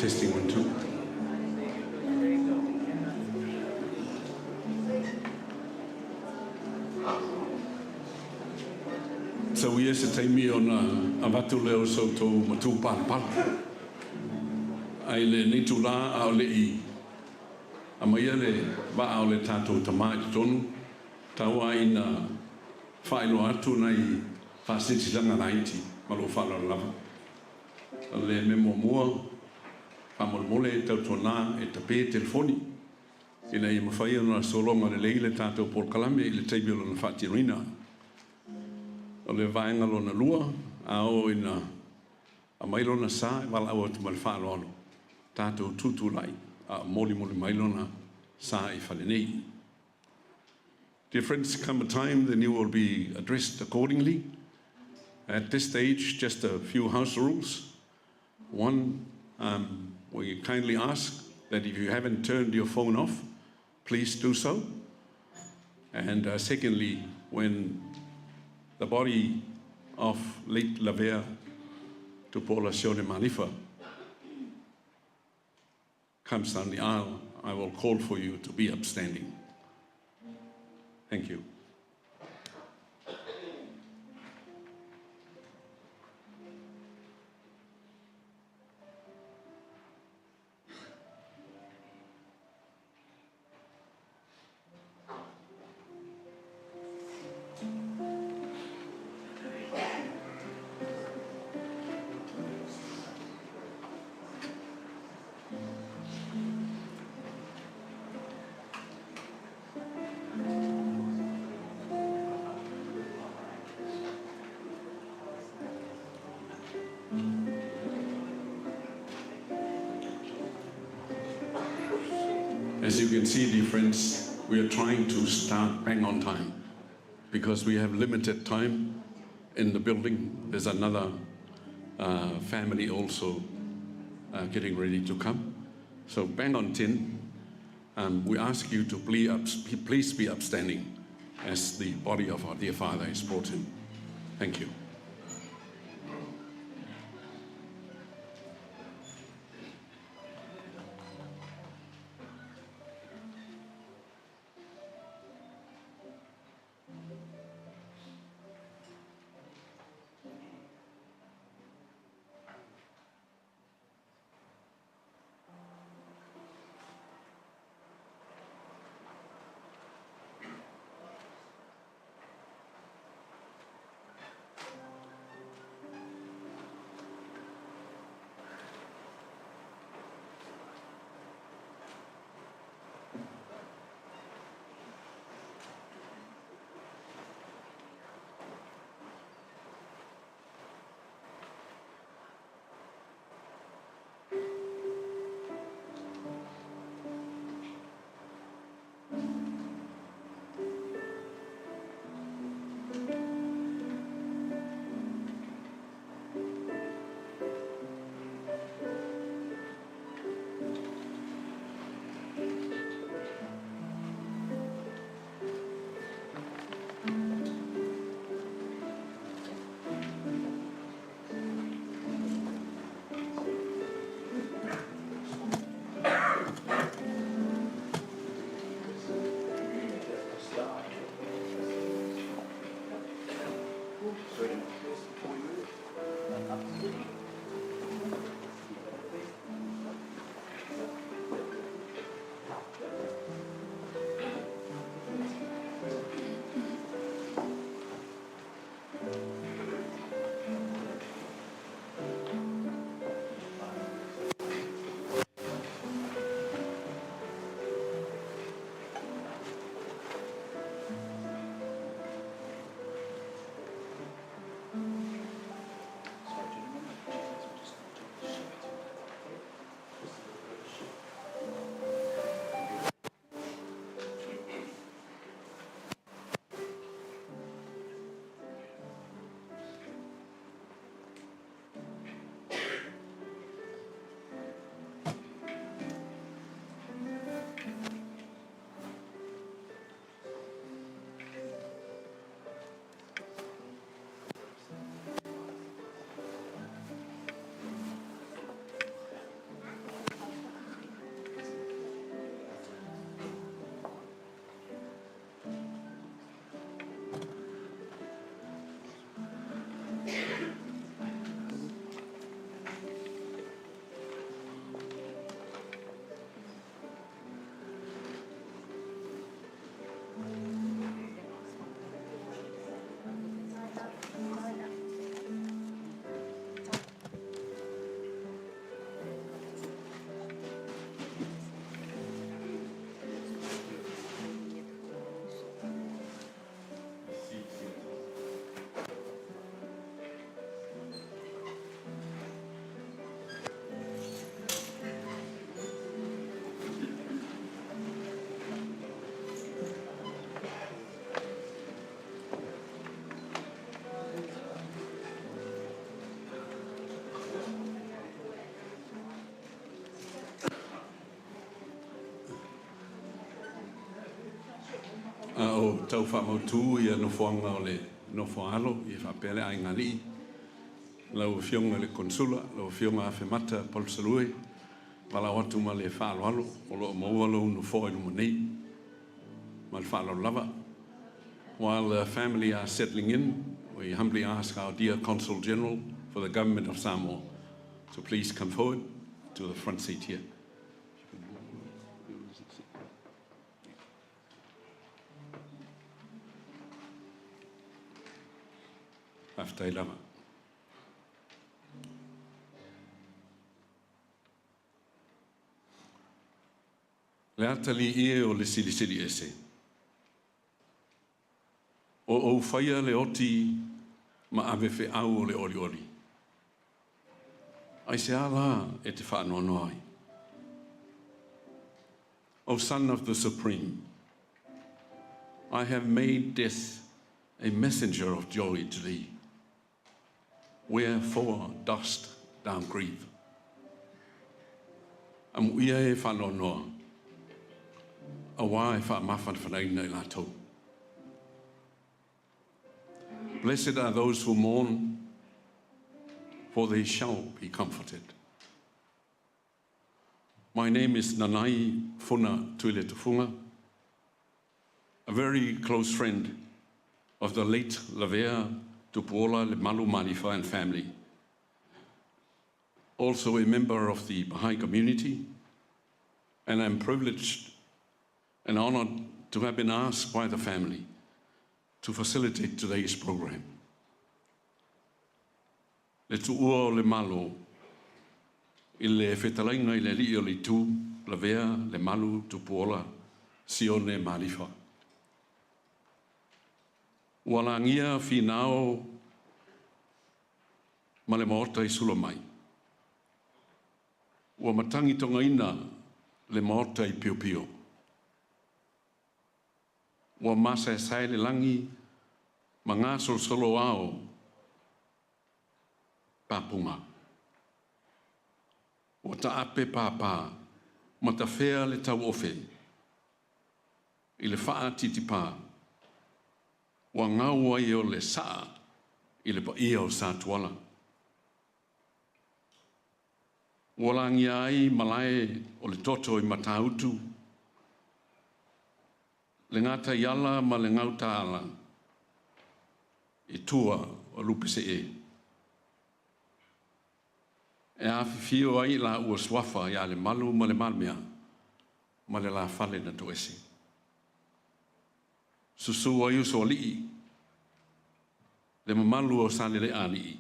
Testing 1, 2. Sau ia se taimi ona avatu lea o sa outou matupalapala. Ae i lenei itulā a o le i aumaia le vaa o le tatou Tama i totonu, tau lava ina faailoa atu nai faasilasilaga laiti ma lou faaaloalo lava. O le mea muamua, faamolemole tautuana e tape telefoni ina ia mafai ona sologa lelei le tatou polokalame i le taimi o lona faatinoina. O le vaega lona lua, a oo ina aumai lona sa e valaau atu ma le faaaloalo, tatou tutulai a o molimoli mai lona sa i fale nei. Dear friends, come a time then you will be addressed accordingly. At this stage, just a few house rules. One, we kindly ask that if you haven't turned your phone off, please do so. And secondly, when the body of late Lavea Tupuola Sione Malifa comes down the aisle, I will call for you to be upstanding. Thank you. As you can see, dear friends, we are trying to start bang on time because we have limited time in the building. There's another family also getting ready to come. So bang on 10, we ask you to please be upstanding as the body of our dear father is brought in. Thank you. o tau faamautu ia nofoaga o le nofo a alo ia faapea le aigaalii, lau Afioga i le Konesula, lau Afioga Afemata Palusalue, valaau atu ma le faaaloalo o lo o maua lou nofoa i luma nei. Ma le faaaloalo lava. While the family are settling in, we humbly ask our dear Consul General for the Government of Samoa to please come forward to the front seat here. Faafetai lava. Le atalii e o le Silisili Ese. O ou faia le oti ma ave feau o le olioli. Aisea lā e te faanoanoa ai? O Son of the Supreme, I have made death a messenger of joy to thee. Wherefore dost thou grieve? Amuia e faanoanoa, auā e faamafanafanaina i latou. Blessed are those who mourn, for they shall be comforted. My name is Nanai Funa Tuiletufuga, a very close friend of the late Lavea Tupuola Lemalu Malifa and family, also a member of the Baha'i community, and I'm privileged and honored to have been asked by the family to facilitate today's program. Le tuua o le Malo i le fetalaiga i le alii o le itu, Lavea Lemalu Tupuola Sione Malifa. Ua lagia Finao ma le Maota i sula mai. Ua matagitogaina le Maota i piopio. Ua masaesae le lagi ma gasolosolo ao papuga. Ua taape pāpā ma tafea le tauofe i le faatitipā ua gau ai o le saa i le paia o Satuala. Ua lagia ai malae o le toto i Matautu, le gataiala ma le gautaala i tua o Lupesee. E afifio ai laua suafa ia Lemalu ma le Malemea ma le lafale na toese. Susu ai usoalii, le mamalu o Saleleaalii,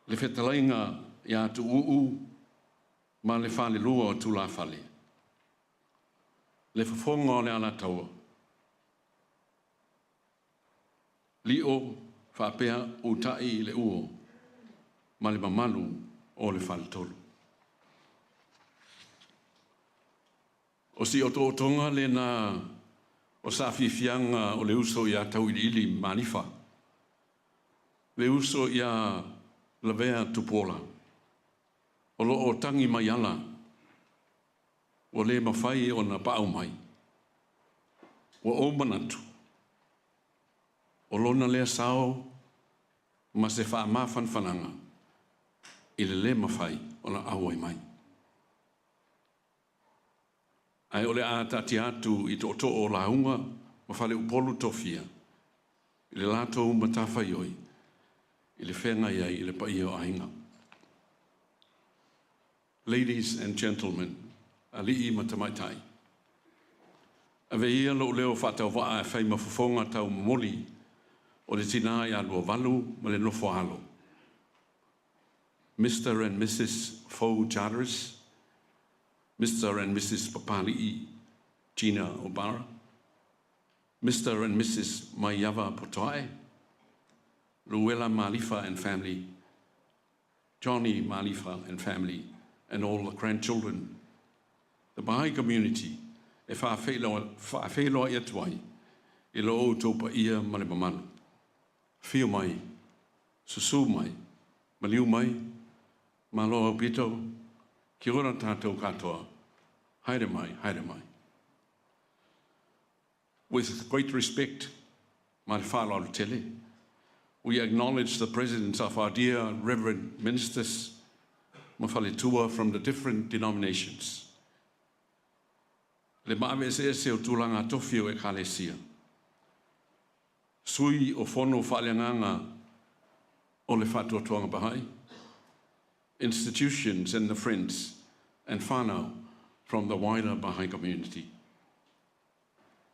le fetalaiga ia Tuuu ma le falelua o Tulafale, le fofoga o le Alataua, Lio faapea utai i le uo ma le mamalu o le faletolu. O si otootoga lena o saafiafiaga o le uso ia Tauiliili Malifa, le uso ia Lavea Tupuola, o lo o tagi mai ala ua le mafai ona paau mai. Ua ou manatu, o lona lea sao ma se faamafanafanaga i le le mafai ona auai mai. Ae o le a taatia atu i tootoo o lauga ma faleupolu tofia i le latou matafaioi i le feagai ai i le paia o aiga. Ladies and gentlemen, alii ma tamaitai, ave ia lou leo faatauvaa e fai ma fofoga taumomoli o le tinā ia Luavalu ma le nofo a alo. Mr. and Mrs. Fou Charteris, Mr. and Mrs. Papali'i Gina Obara, Mr. and Mrs. Maiava Potoa'e, Luella Malifa and family, Johnny Malifa and family, and all the grandchildren. The Baha'i community e faafeiloai atu ai i lo outou paia ma le mamalu. Afio mai, susu mai, maliu mai, malo aupito, kia ora tātou katoa, haere mai, haere mai. With great respect, ma le faaaloalo tele, we acknowledge the presence of our dear Reverend ministers, ma faletua from the different denominations. Le maave ese o tulaga tofi o ekalesia. Sui o fono faaleagaga o le Faatuatuaga Baha'i, institutions and the friends and whānau from the wider Baha'i community.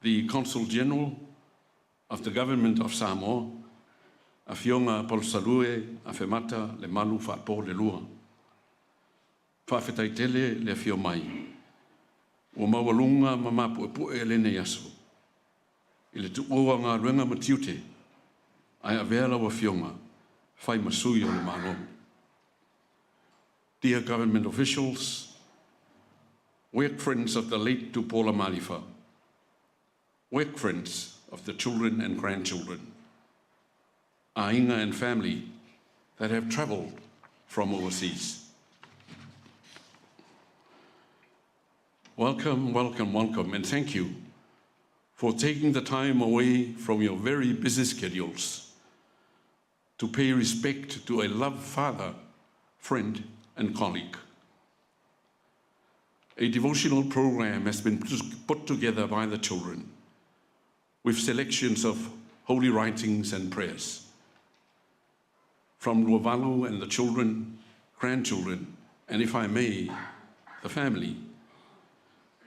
The Consul General of the Government of Samoa, Afioga Palusalue Afemata Lemalu Faapo le Lua. Faafetai tele le afio mai. Ua maualuga ma mapuepue lenei aso. I le tuua galuega ma tiute, ae avea lau afioga, fai ma sui o le Malo. Dear government officials, work friends of the late Tupuola Malifa, work friends of the children and grandchildren, aiga and family that have travelled from overseas. Welcome, welcome, welcome, and thank you for taking the time away from your very busy schedules to pay respect to a loved father, friend, and colleague. A devotional program has been put together by the children with selections of holy writings and prayers. From Luavalu and the children, grandchildren, and if I may, the family,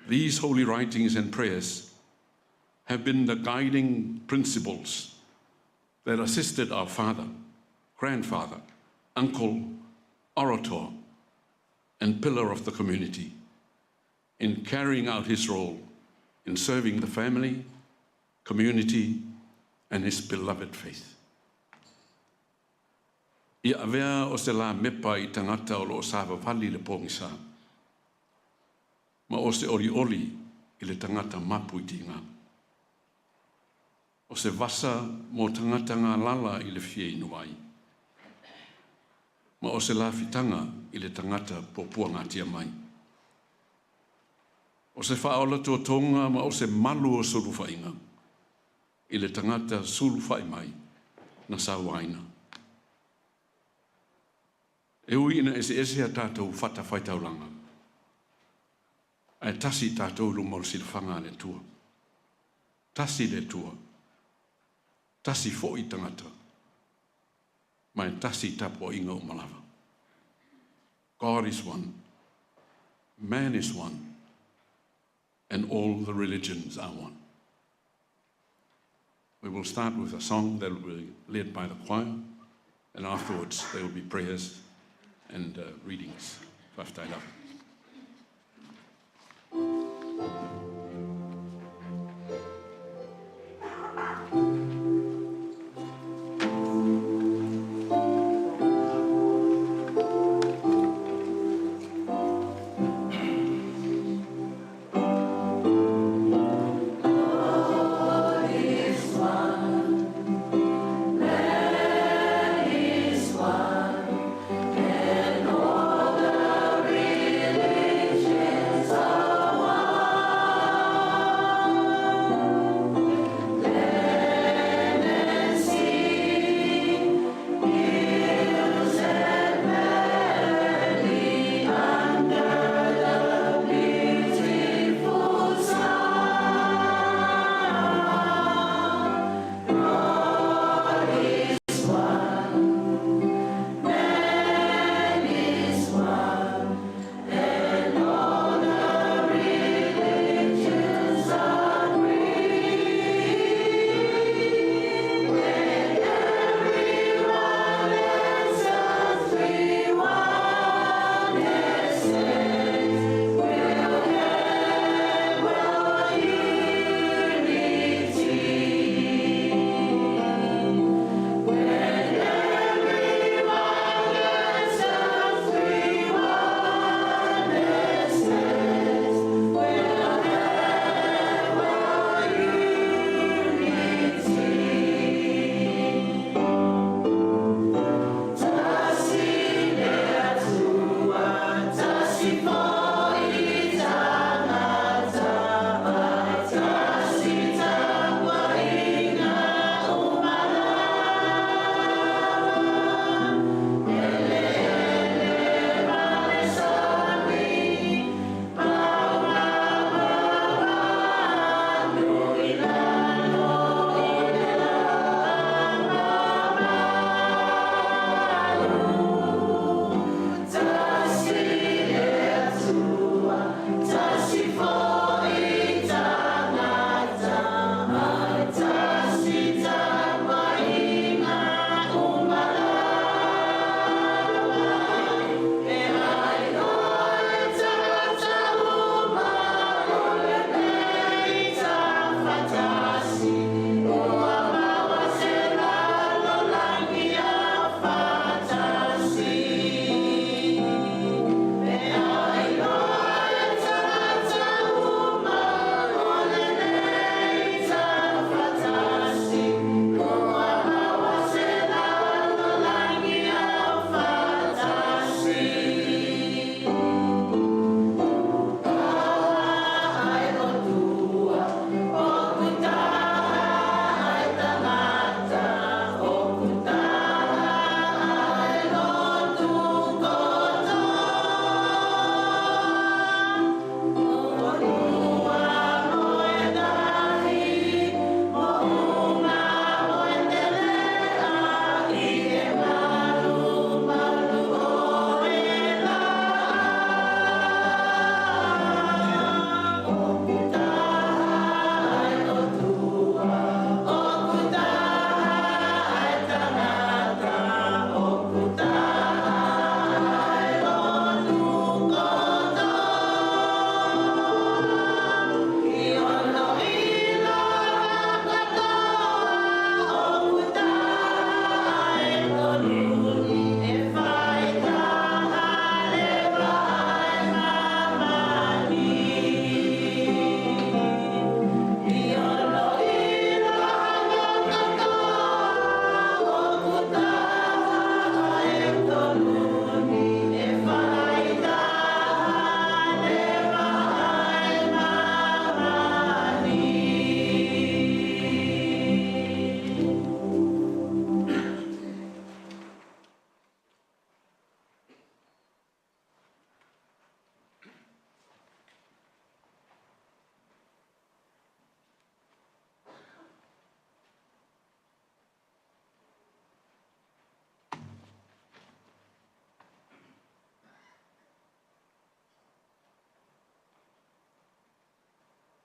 these holy writings and prayers have been the guiding principles that assisted our father, grandfather, uncle, orator, and pillar of the community in carrying out his role in serving the family, community, and his beloved faith. Ia avea o se la mepa i tagata o lo o savavali le pogisa. Ma o se olioli i le tagata mapu i tiga. O se vasa mo tagata galala i le fia inu ai. Ma o se lafitaga i le tagata puapuagatia mai. O se faaola totoga ma o se malu o sulufaiga i le tagata sulufai mai na sauaina. E ui ina eseese a tatou fatafaitaulaga. Ae tasi tatou i luma o le silafaga a le Atua. Tasi le Atua. Tasi foi tagata. Ma e tasi tapuaiga uma lava. God is one. Man is one. And all the religions are one. We will start with a song that will be led by the choir, and afterwards there will be prayers and readings. Faafetai lava. Is one, and all the religions are one.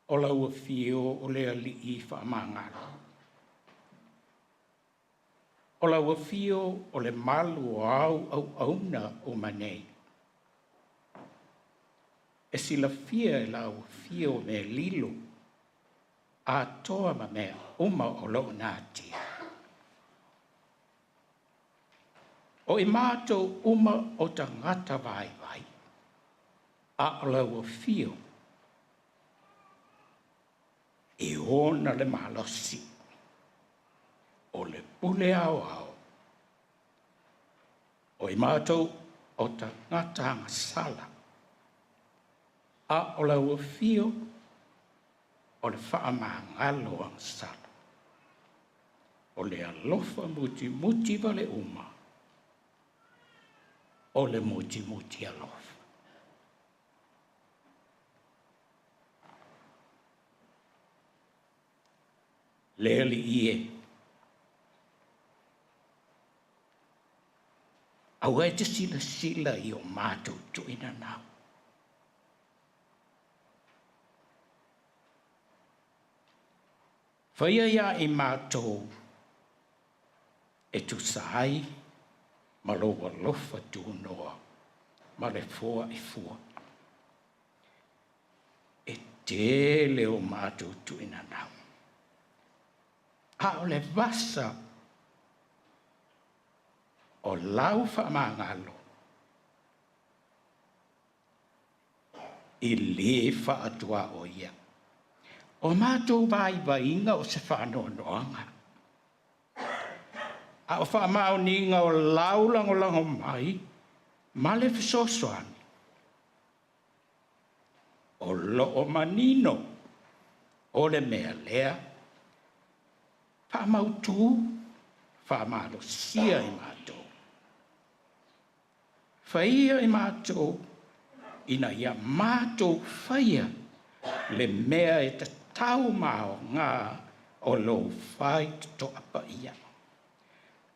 O lau afio o le alii faamagalo. O lau afio o le malu o au auauna uma nei. E silafia e lau afio mea lilo, atoa ma mea uma o lo o natia. O i matou uma o tagata vaivai, a o lau afio e ona le malosi, o le pule aoao, o i matou o tagata agasala, a o lau afio o le faamagalo agasala, o le alofa mutimuti vale uma, o le mutimuti alofa. Le alii e, aua e te silasila i o matou tuuina nau. Faia ia i matou e tusa ai ma lou alofa tunoa ma le foai fua. E tele o matou tuuina nau. A o le vasa o lau faamagalo e lē faatuaoia. O matou vaivaiga o se faanoanoaga, a o faamaoniga o lau lagolago mai ma le fesoasoani o lo o manino o le mea lea faamautu faamalosia i matou. Faia i matou ina ia matou faia le mea e tatau ma aoga o lou faitotoa paia.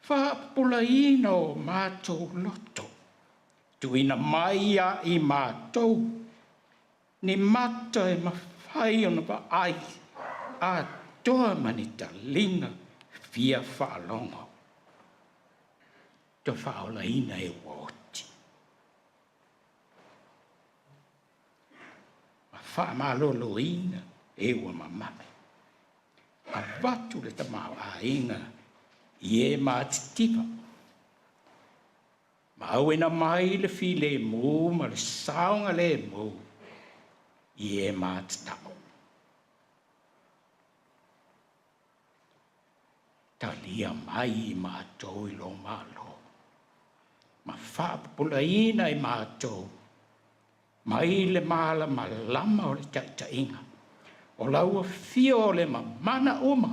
Faapupulaina o matou loto, tuuina mai ia i matou ni mata e mafai ona vaai atoa ma ni taliga fia faalogo. Toe faaolaina e ua oti. Ma faamaloloina e ua mamae. Avatu le tamaoaiga i e matitiva. Ma auina mai le filemu ma le saogalemu i e matatao. Talia mai i matou i lo malo, ma faapupulaina i matou mai le malamalama o le taitaiga, o lau afio o le mamana uma,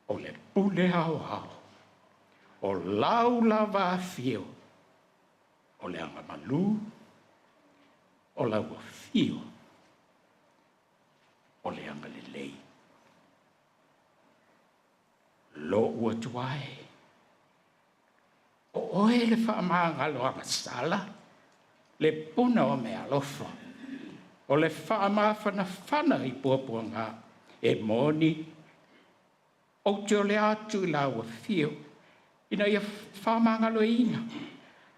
o le pule aoao, o lau lava afio, o le agamalu, o lau afio, o le agalelei. Lou atua e, o oe le faamagalo agasala, le puna o meaalofa, o le faamafanafana i puapuaga, e moni, ou te ole atu i lau afio, ina ia faamagaloina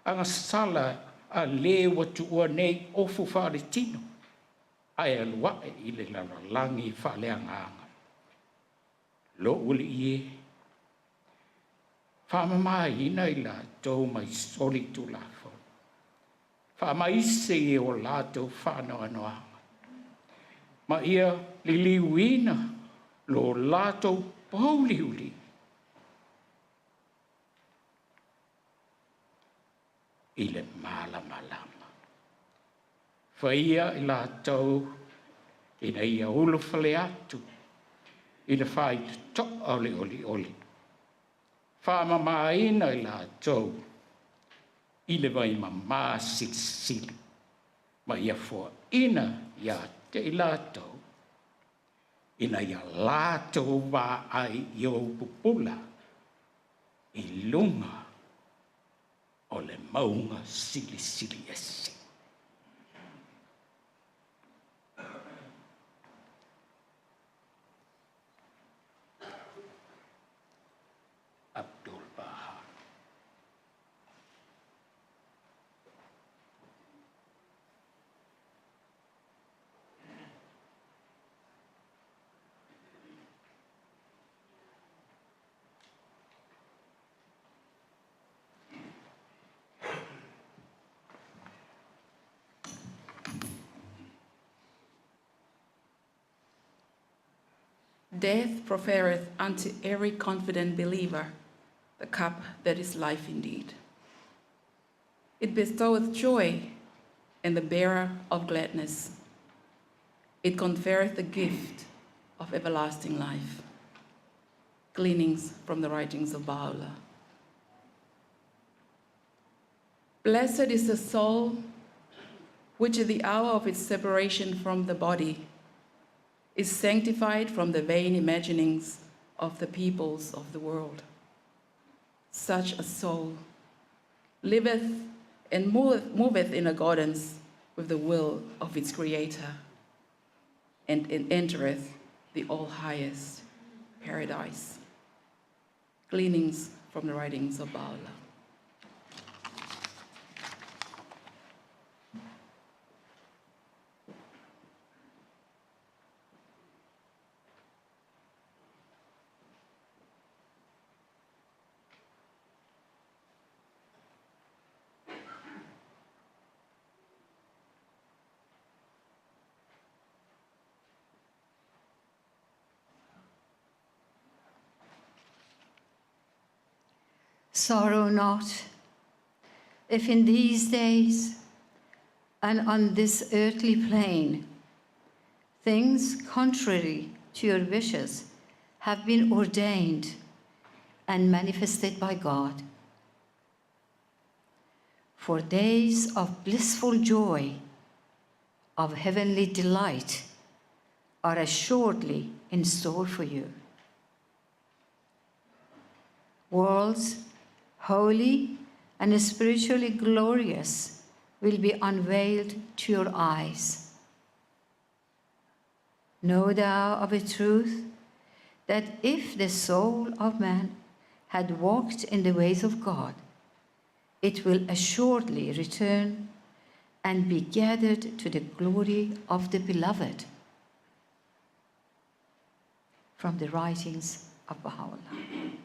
agasala a le ua tuua nei ofu faaletino, ae alu ae i le lalolagi faaleagaga. Lou alii e, faamamaina i latou mai soli tulafono, faamaise i o latou faanoanoaga, ma ia liliuina lo latou pouliuli i le malamalama. Faia i latou ina ia ulufale atu i le faitotoa o le olioli, faamamaina i latou i le vaimama silisili, ma ia foaina ia te i latou ina ia latou vaai i ou pupula i luga o le mauga silisili ese. Death proffereth unto every confident believer the cup that is life indeed. It bestoweth joy and the bearer of gladness. It conferreth the gift of everlasting life. Gleanings from the writings of Baha'u'llah. Blessed is the soul which at the hour of its separation from the body is sanctified from the vain imaginings of the peoples of the world. Such a soul liveth and moveth in accordance with the will of its creator and entereth the all highest paradise. Gleanings from the writings of Baha'u'llah. Sorrow not, if in these days and on this earthly plane things contrary to your wishes have been ordained and manifested by God. For days of blissful joy, of heavenly delight, are assuredly in store for you. Worlds holy and spiritually glorious will be unveiled to your eyes. Know thou of a truth that if the soul of man had walked in the ways of God, it will assuredly return and be gathered to the glory of the beloved. From the writings of Baha'u'llah.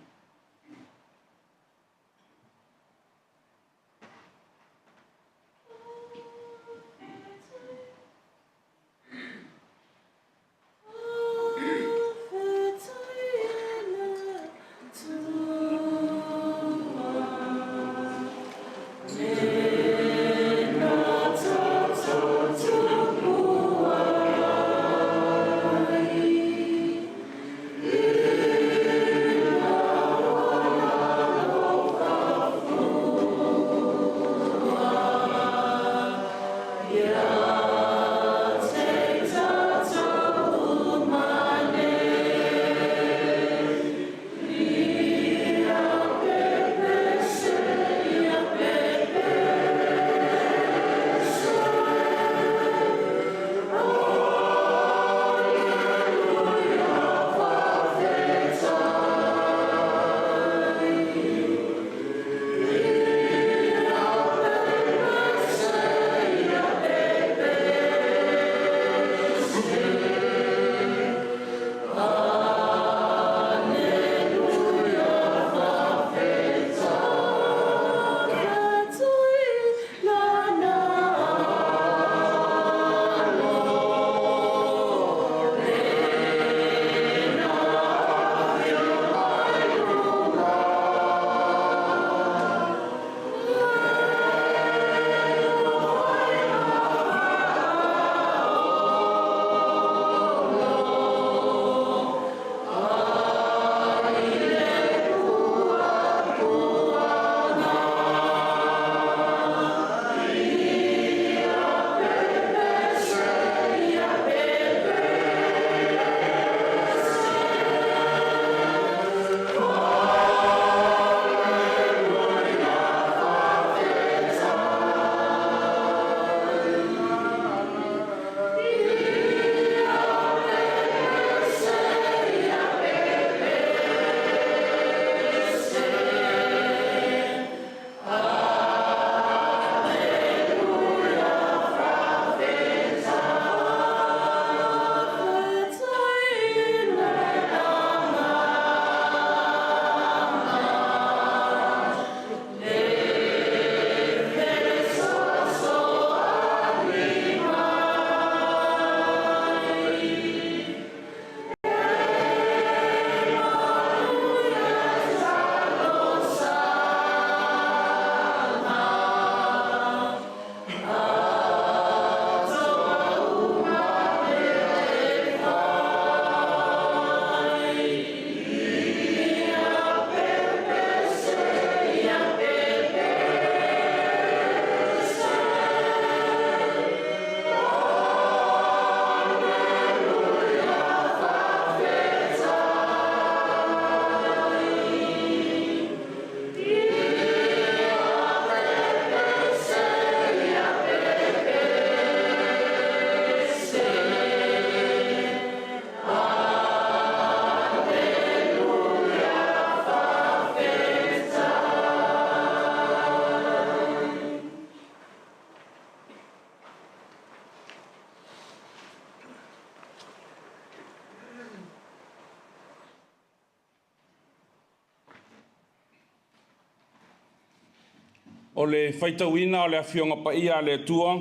O le faitauina o le Afioga Paia a le Atua,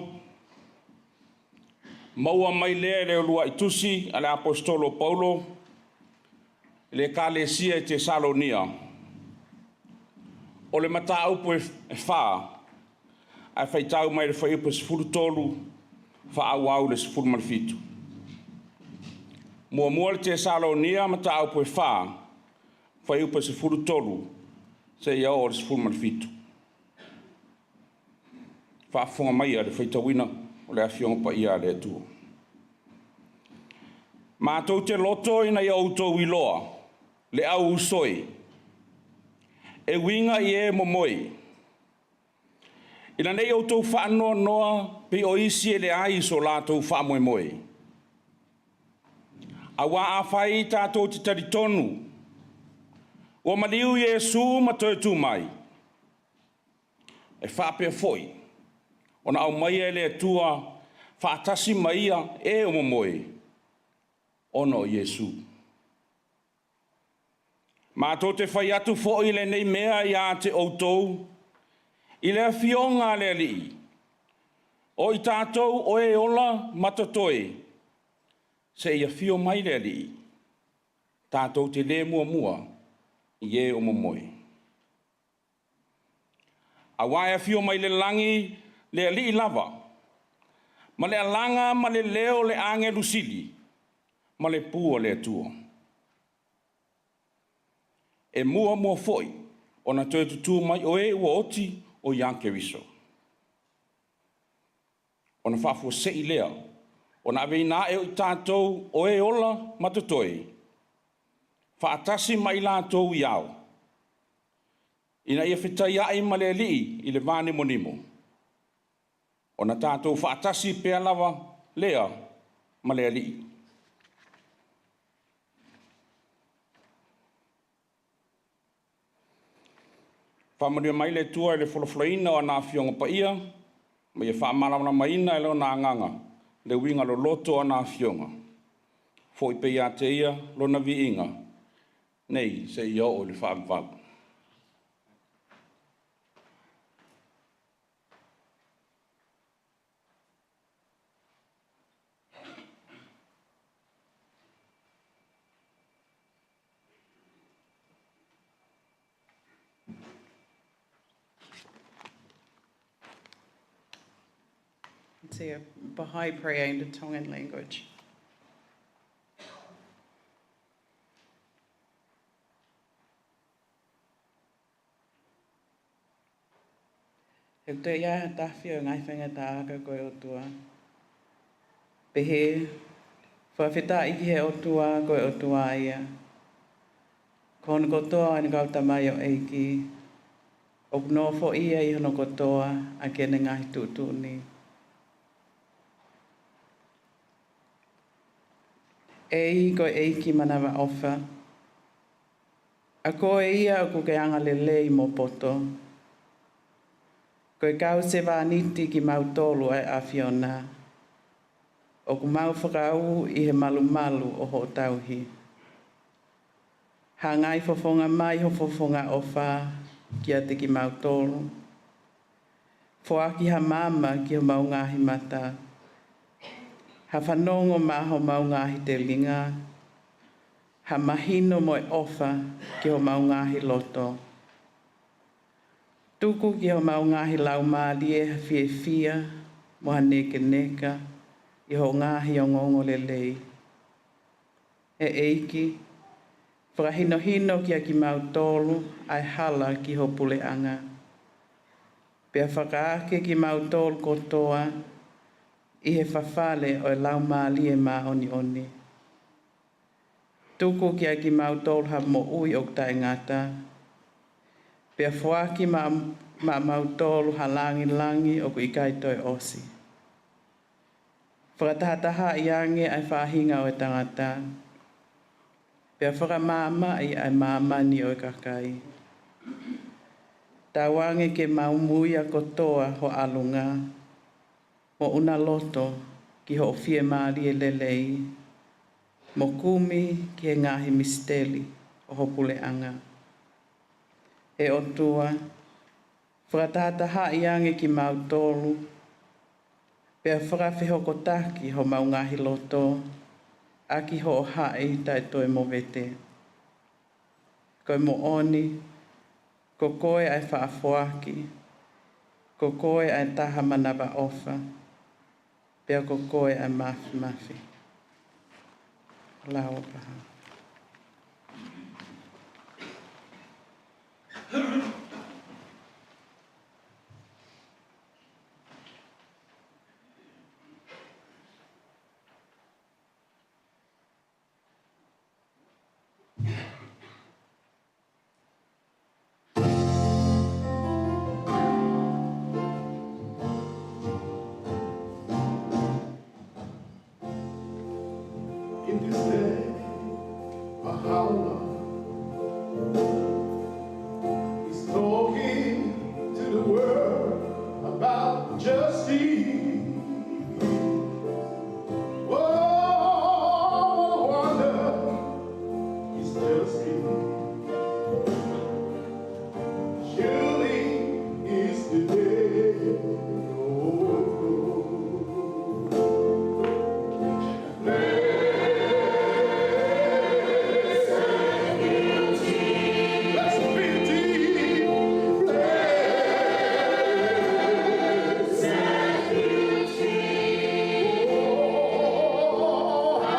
maua mai lea i le uluai tusi a le Aposetolo o Paulo i le Ekalesia i Tesalonia. O le mataupu e 4, ae faitau mai le fuaiupu 13 faaauau i le 17. Muamua le Tesalonia, mataupu e 4, fuaiupu 13 seia oo i le 17. Faafofoga maia le faitauina o le Afioga Paia a le Atua. Matou te loto ina ia outou iloa le au usoi, e uiga i e momoe, ina ne i outou faanoanoa pei o isi e leai so latou faamoemoe. Aua afai tatou te talitonu ua maliu Iesu ma toe tu mai, e faapea foi ona aumaia e le Atua faatasi ma ia e o momoe ona o Iesu. Matou te fai atu foi lenei mea ia te outou i le afioga a le Alii, o i tatou o e ola ma totoe seia afio mai le Alii, tatou te le muamua i e o momoe. Aua e afio mai le lagi le Alii lava, ma le alaga ma le leo o le agelu sili, ma le pu a le Atua. E muamua foi ona toe tutū mai o e ua oti o ia Keriso. Ona faafuasei lea, ona aveina ae o i tatou o e ola ma totoe, faatasi ma i latou i ao, ina ia fetaiai ma le Alii i le vanimonimo, ona tatou faatasi pea lava lea ma le Alii. Faamanuia mai le Atua i le folafolaina o ana Afioga Paia, ma ia faamalamalamaina e Lona Agaga le uiga loloto o ana Afioga, foi pea ia te Ia Lona viiga, nei seia oo i le faavavau. It's a Baha'i prayer in the Tongan language. He te ia tawhio ngai whenga tā aka koe o tua. Pehe, whawhita i ki he o tua koe o tua ia. Kono kotoa ni kau tamai o eiki. O nofo ia i hono kotoa a kene ngahi tūtūni. E i koe eiki manawa ofa. A koe ia o kuke anga lelei mō poto. Koe kau se vāniti ki mautolu ai awhiona. O ku mau whakau i he malumalu o ho tauhi. Ha ngai fofonga mai ho fofonga ofa ki a te ki mautolu. Foaki ha mama ki ho maungahi mata. Ha whanongo ma ho maungahi te linga. Ha mahino moe ofa ki ho maungahi loto. Tuku ki ho maungahi lau mālie ha fie fia, mo ha neke neka, i ho ngahi o ngongo le lei. E eiki, whakahinohino ki a ki mautolu, ai hala ki ho puleanga. Pea whakaake ki mautolu kotoa, i he whawhale o e lau mālie mā oni oni. Tuku ki a ki mautolu ha mo ui o tai ngata. Pea fuaki ma, ma mautolu ha langi langi o ku ikai toi osi. Whakatahataha i ange ai whahinga o e tangata. Pea whakamāma i ai māmani o e kakai. Tawange ke maumuia kotoa ho alunga. Mo una loto ki ho fie mālie lelei. Mo kumi ki he ngahi misteli o ho puleanga. E o tua, Whakatataha i ange ki mautolu, pea whakawhehokotaki ho maungahi loto, aki ho hae tai toi mo vete. Koe mo oni, ko koe ai whaafoaki, ko koe ai taha manawa ofa, pea ko koe ai mafi mafi. Laua paha. In this day, Baha'u'llah is talking to the world about justice. Oh, what a wonder is justice. Surely is the day. Oh, Blessed be Oh,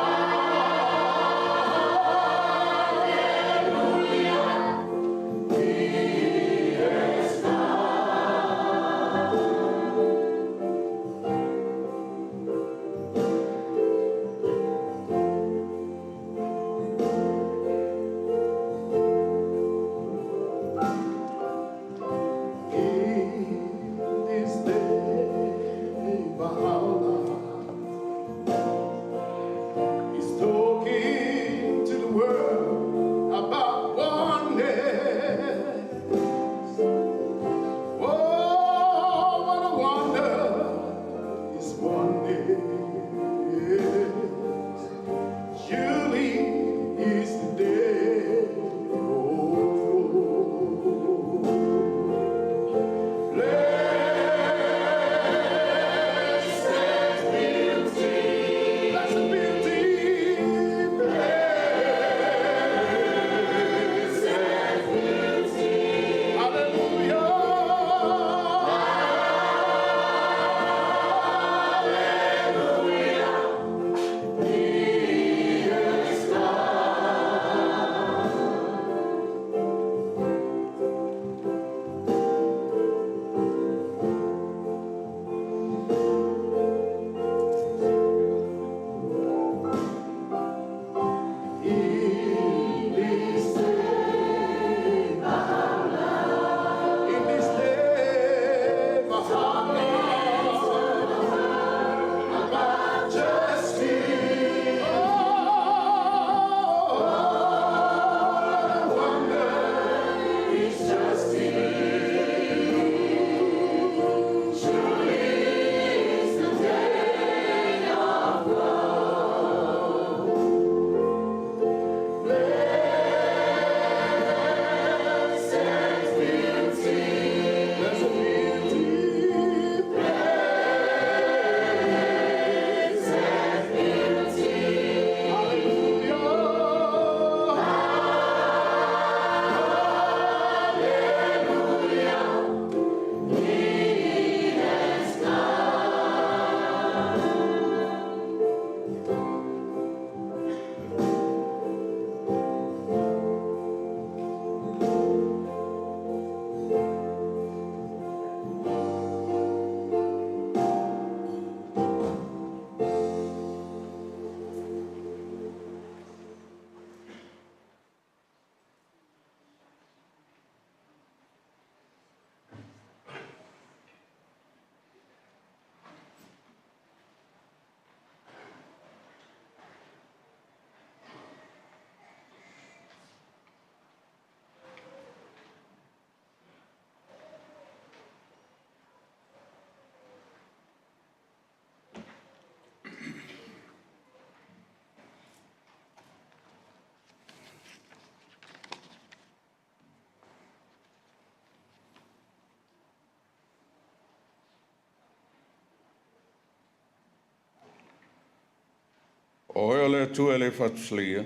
O oe o le Atua e le faatusalaia,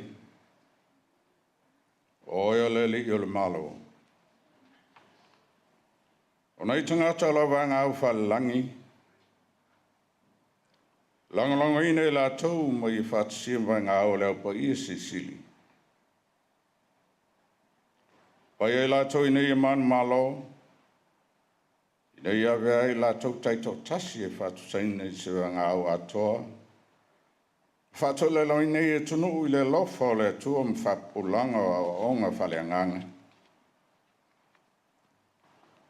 o oe o le Alii o le Malo. O nai tagata o lau vaega aufaalelagi, lagolagoina i latou ma ia faatasia ma vaega o le Au Paia Silisili. Faia i latou ina ia manumalo, ina ia avea ai latou taitoatasi e faatusaina i se vagaau atoa, faatolaloina i atunuu i le alofa o le Atua ma faapupulaga o aoaoga faaleagaga.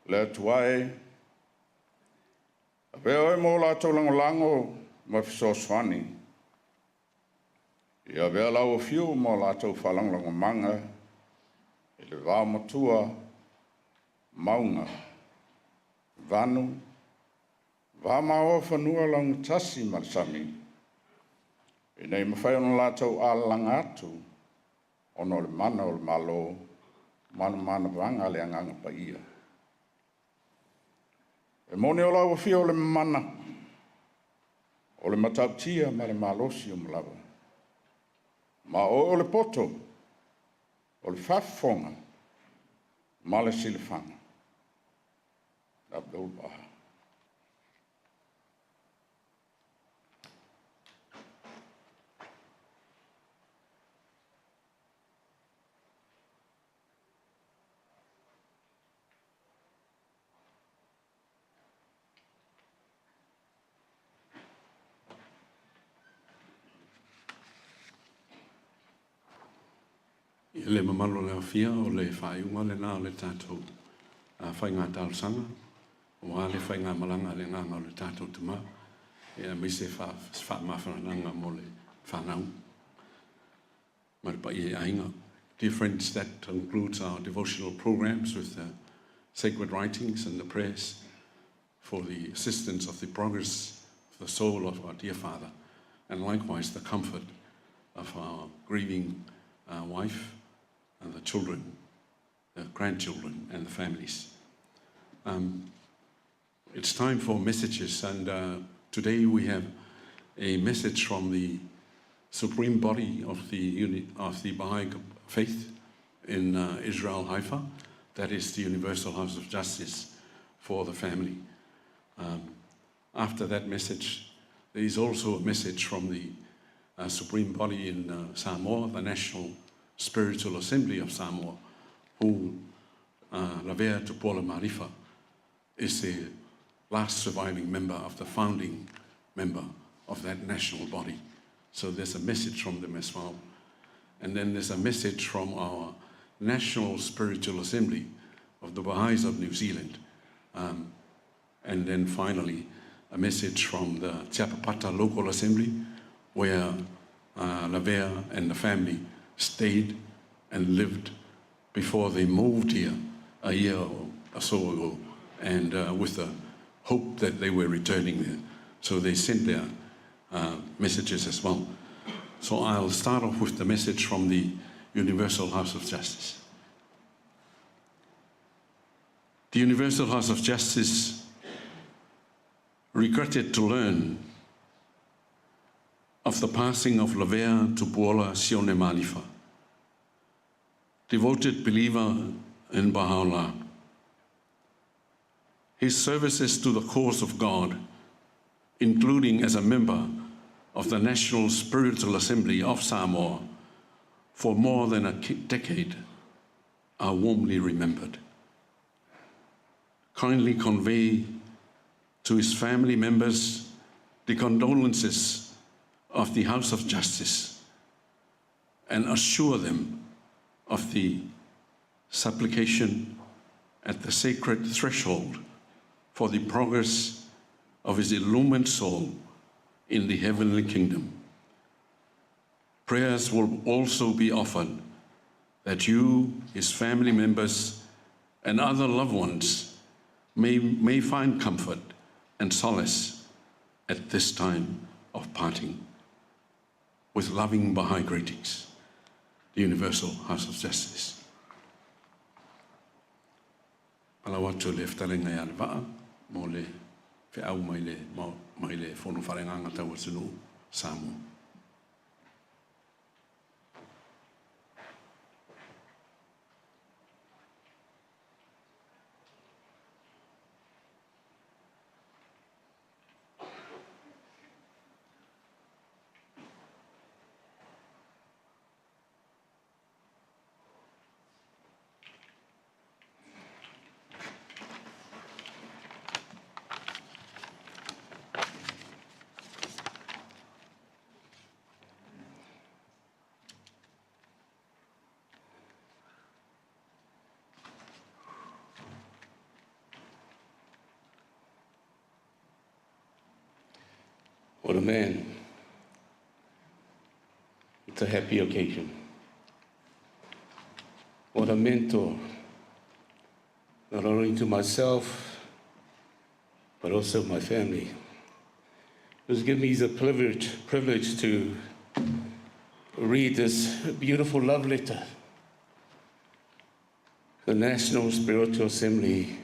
Le Atua e, avea oe mo latou lagolago ma fesoasoani, ia avea lau afio mo latou faalagolagomaga i le vaomatua, mauga, vanu, vamaoa fanua laugatasi ma le sami, ina ia mafai ona latou alalaga atu ona o le mana o le Malo ma le manavaga a le Agaga Paia. E moni o lau afio o le mana, o le matautia ma le malosi uma lava. Ma o oe o le poto, o le faafofoga ma le silafaga. Abdul-Baha. Ia le mamalu o le aofia o le faaiuga lena o le tatou faiga talosaga aua le faigamalaga a le agaga o le tatou Tama, ia aemaise faamafanafanaga mo le fanau ma le paia i aiga. Dear friends, that concludes our devotional programs with the sacred writings and the prayers for the assistance of the progress of the soul of our dear father, and likewise the comfort of our grieving wife and the children, the grandchildren, and the families. It's time for messages, and today we have a message from the supreme body of the Baha'i faith in Israel, Haifa. That is the Universal House of Justice for the family. After that message, there is also a message from the supreme body in Samoa, the National Spiritual Assembly of Samoa, who Lavea Tupuola Malifa is the last surviving member of the founding member of that national body. So there's a message from them as well. And then there's a message from our National Spiritual Assembly of the Baha'is of New Zealand. And then finally, a message from the Tiapapata Local Assembly, where Lavea and the family stayed and lived before they moved here a year or so ago, and with the hope that they were returning there. So they sent their messages as well. So I'll start off with the message from the Universal House of Justice. The Universal House of Justice regretted to learn of the passing of Lavea Tupuola Sione Malifa, devoted believer in Baha'u'llah. His services to the cause of God, including as a member of the National Spiritual Assembly of Samoa for more than a decade, are warmly remembered. Kindly convey to his family members the condolences of the House of Justice and assure them of the supplication at the sacred threshold for the progress of his illumined soul in the heavenly kingdom. Prayers will also be offered that you, his family members, and other loved ones may find comfort and solace at this time of parting. With loving Baha'i greetings, the Universal House of Justice. Palau atu le fetalenga ia le vaa mo le feau mai le, mai le fono faaleagaga tau atunuu Samoa. What a man. It's a happy occasion. What a mentor, not only to myself, but also my family. It has given me the privilege, privilege to read this beautiful love letter the National Spiritual Assembly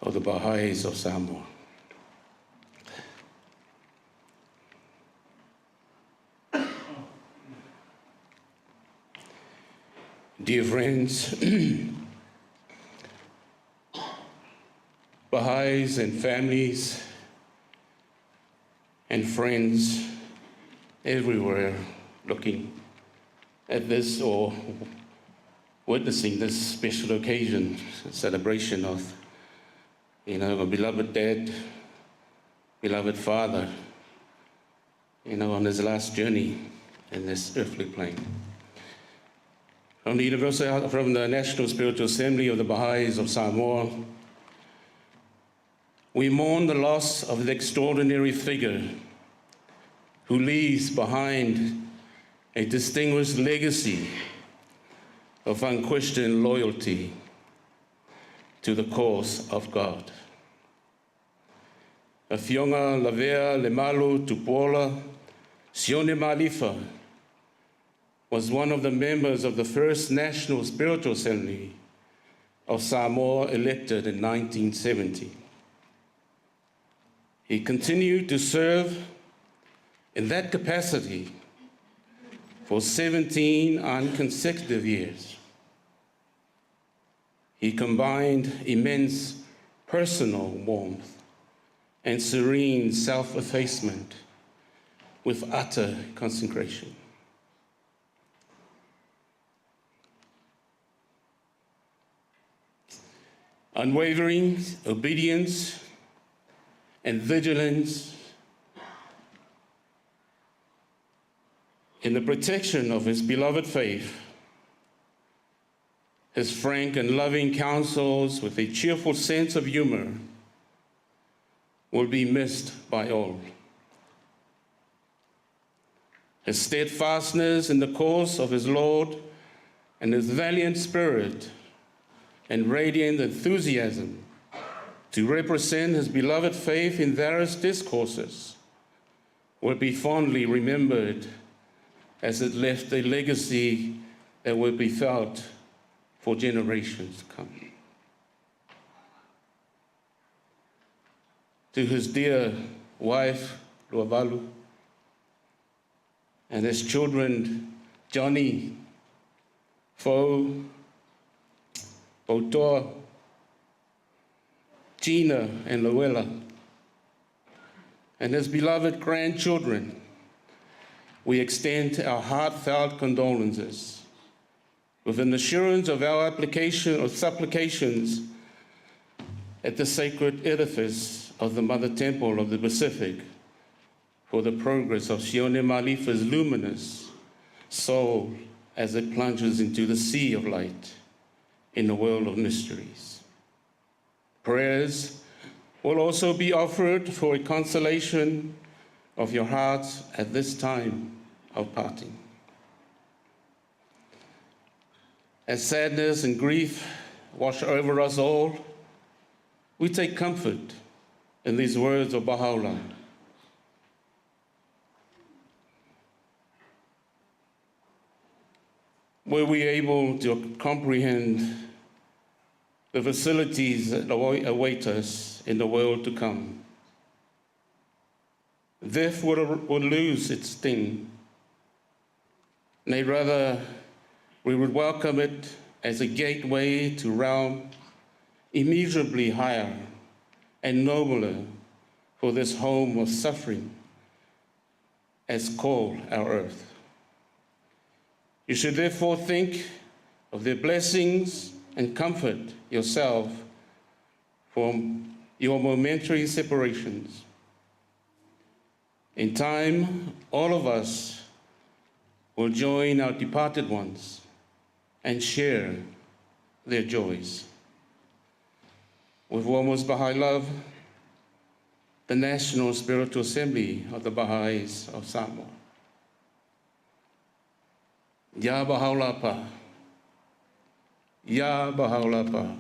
of the Baha'is of Samoa. Dear friends, Baha'is and families and friends everywhere looking at this or witnessing this special occasion, celebration of, you know, my beloved dad, beloved father, you know, on his last journey in this earthly plane. From the Universal, from the National Spiritual Assembly of the Baha'is of Samoa, we mourn the loss of the extraordinary figure who leaves behind a distinguished legacy of unquestioned loyalty to the cause of God. Afioga Lavea Lemalu Tupuola Sione Malifa was one of the members of the first National Spiritual Assembly of Samoa elected in 1970. He continued to serve in that capacity for 17 consecutive years. He combined immense personal warmth and serene self effacement with utter consecration. Unwavering obedience and vigilance in the protection of his beloved faith, his frank and loving counsels with a cheerful sense of humor will be missed by all. His steadfastness in the cause of his Lord and his valiant spirit and radiant enthusiasm to represent his beloved faith in various discourses will be fondly remembered as it left a legacy that will be felt for generations to come. To his dear wife, Luavalu, and his children, Johnny, Fo, Botoa, Gina, and Luella, and his beloved grandchildren, we extend our heartfelt condolences with an assurance of our application of supplications at the sacred edifice of the Mother Temple of the Pacific for the progress of Sione Malifa's luminous soul as it plunges into the sea of light in the world of mysteries. Prayers will also be offered for a consolation of your hearts at this time of parting. As sadness and grief wash over us all, we take comfort in these words of Baha'u'llah. Were we able to comprehend the facilities that await us in the world to come? Death would, would lose its sting. Nay, rather, we would welcome it as a gateway to realm immeasurably higher and nobler for this home of suffering as called our earth. You should therefore think of their blessings and comfort yourself from your momentary separations. In time, all of us will join our departed ones and share their joys. With warmest Baha'i love, the National Spiritual Assembly of the Baha'is of Samoa. Ya Baha'u'llah Pa. Ya Baha'u'llah Pa.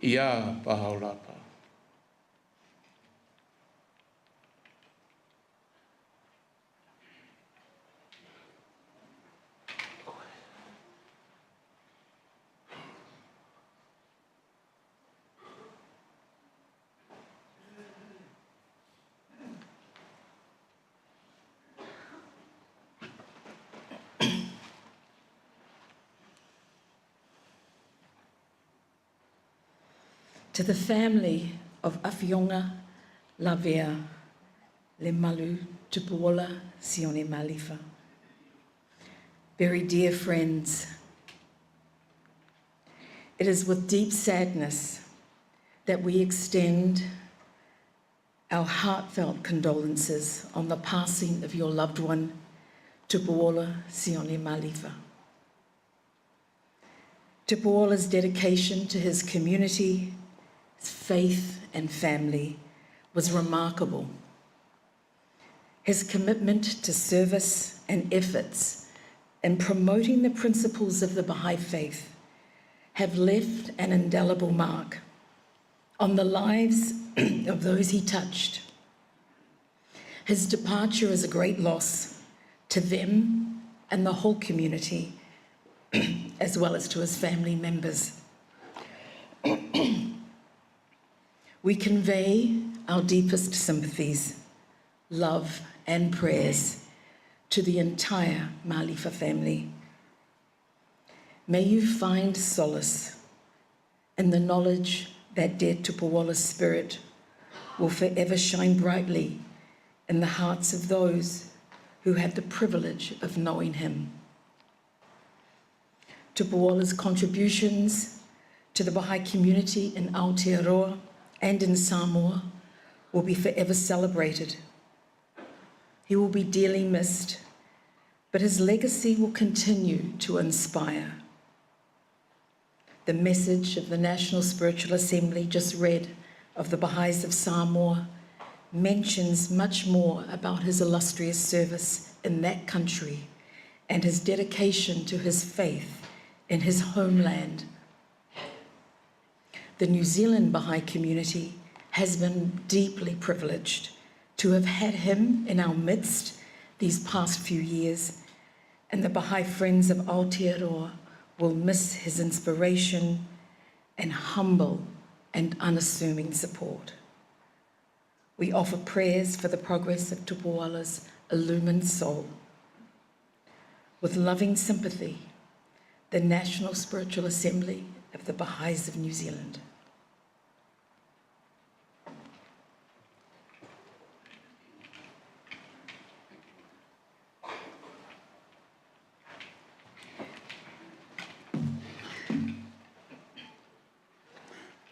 Ya Baha'u'llah Pa. To the family of Afioga Lavea Lemalu Tupuola Sione Malifa. Very dear friends, it is with deep sadness that we extend our heartfelt condolences on the passing of your loved one, Tupuola Sione Malifa. Tupuola's dedication to his community, his faith, and family was remarkable. His commitment to service and efforts in promoting the principles of the Baha'i faith have left an indelible mark on the lives of those he touched. His departure is a great loss to them and the whole community, as well as to his family members. We convey our deepest sympathies, love, and prayers to the entire Malifa family. May you find solace in the knowledge that dear Tupuola's spirit will forever shine brightly in the hearts of those who had the privilege of knowing him. Tupuola's contributions to the Baha'i community in Aotearoa and in Samoa will be forever celebrated. He will be dearly missed, but his legacy will continue to inspire. The message of the National Spiritual Assembly just read of the Baha'is of Samoa mentions much more about his illustrious service in that country and his dedication to his faith in his homeland. The New Zealand Baha'i community has been deeply privileged to have had him in our midst these past few years, and the Baha'i Friends of Aotearoa will miss his inspiration and humble and unassuming support. We offer prayers for the progress of Tupuola's illumined soul. With loving sympathy, the National Spiritual Assembly of the Baha'is of New Zealand.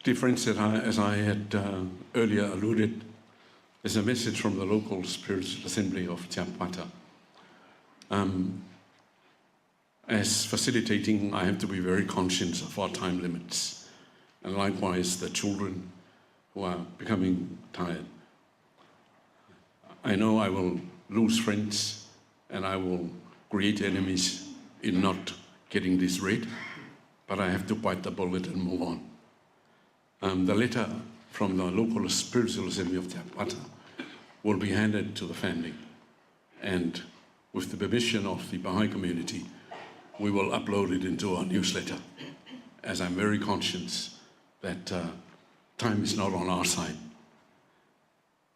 Dear friends, as I had earlier alluded, is a message from the local Spiritual Assembly of Tiapapata. As facilitating, I have to be very conscious of our time limits, and likewise the children who are becoming tired. I know I will lose friends and I will create enemies in not getting this read, but I have to bite the bullet and move on. The letter from the local spiritual assembly of Tiapapata will be handed to the family, and with the permission of the Baha'i community, we will upload it into our newsletter, as I'm very conscious that time is not on our side.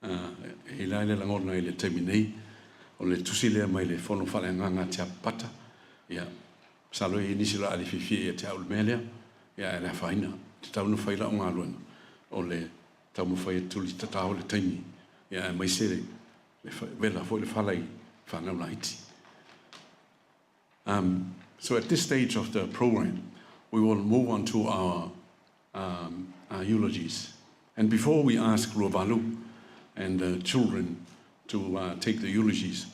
E lai le lagona i le taimi nei, o le tusi lea mai le fono faaleagaga a Tiapapata, ia, masalo e i ai nisi o le a le fiafia ia te au i le mea lea, ia ae le afaina, e tatau ona fai lau galuega, o le taumafai e tuli tatao le taimi, ia aemaise le vela foi le fala i fanau laiti. So at this stage of the program, we will move on to our eulogies. And before we ask Luavalu and the children to take the eulogies,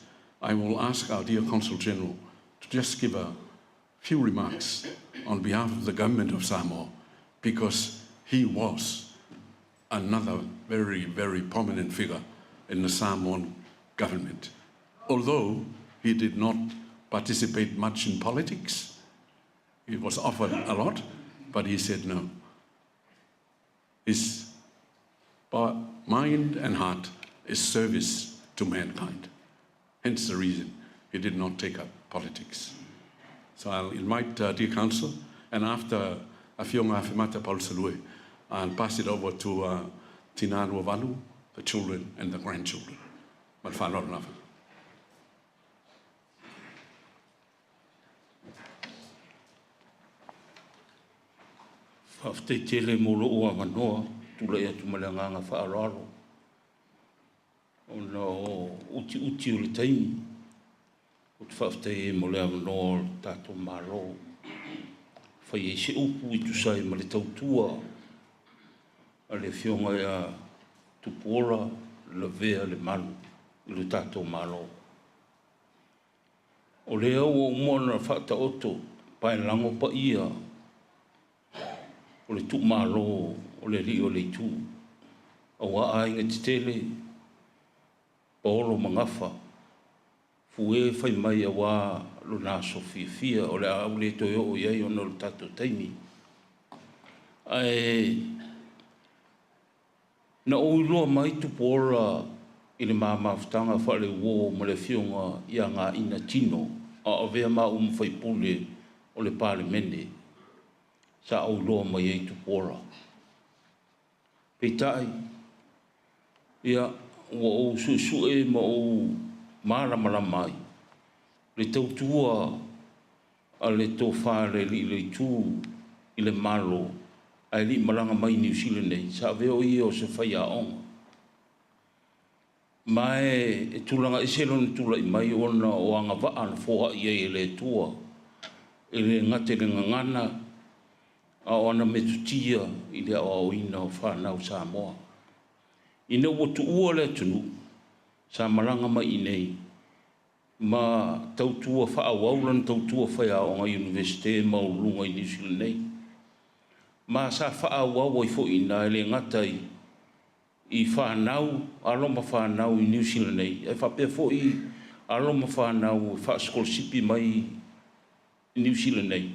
I will ask our dear Consul General to just give a few remarks on behalf of the government of Samoa, because he was Another very, very prominent figure in the Samoan government. Although he did not participate much in politics, he was offered a lot, but he said no. His mind and heart is service to mankind. Hence the reason he did not take up politics. So I'll invite dear council, and after Afioga Afemata Paul I'll pass it over to Tina Luavalu, the children and the grandchildren. Ma le faaaloalo lava. Faafetai tele mo lou avanoa, tulai atu ma le agaga faaaloalo ona o utiuti o le taimi. Ou te faafetai ai mo le avanoa o le tatou Malo fai ai se upu i tusa ai ma le tautua a le Afioga ia Tupuola Lavea Lemalu i lo tatou Malo. O lea ua uma ona faataoto paelago paia o le tuumalo o le alii o le itu, aua aiga tetele, Paolo ma Gafa, Fue fai mai aua lona aso fiafia o le a ou le toe oo i ai ona o le tatou taimi. Ae na ou iloa mai Tupuola i le ma mafutaga faaleuo ma le afioga ia Gaina Tino a o avea maua ma faipule o le Palemene, sa ou iloa mai ai Tupuola. Peitai, ia, ua ou suesue ma ou malamalama ai le tautua a le tofa a le alii o le itu i le Malo ae le i malaga mai i Niu Sila nei, sa avea o ia o se faiaoga. Ma e tulaga ese lona tulai mai ona o agavaa na foai ai e le Atua, e le gata i le gagana, a o ana metotia i le aoaoina o fanau Samoa. Ina ua tuua le atunuu, sa malaga mai i inei ma tautua faaauau lana tautua faiaoga i Iunivesite maualuluga i Niu Sila nei. Ma sa faaauau ai foi i ina e le gata i fanau, alo ma fanau i Niu Sila nei, ae faapea foi alo ma fanau e faasikolasipi mai i Niu Sila nei,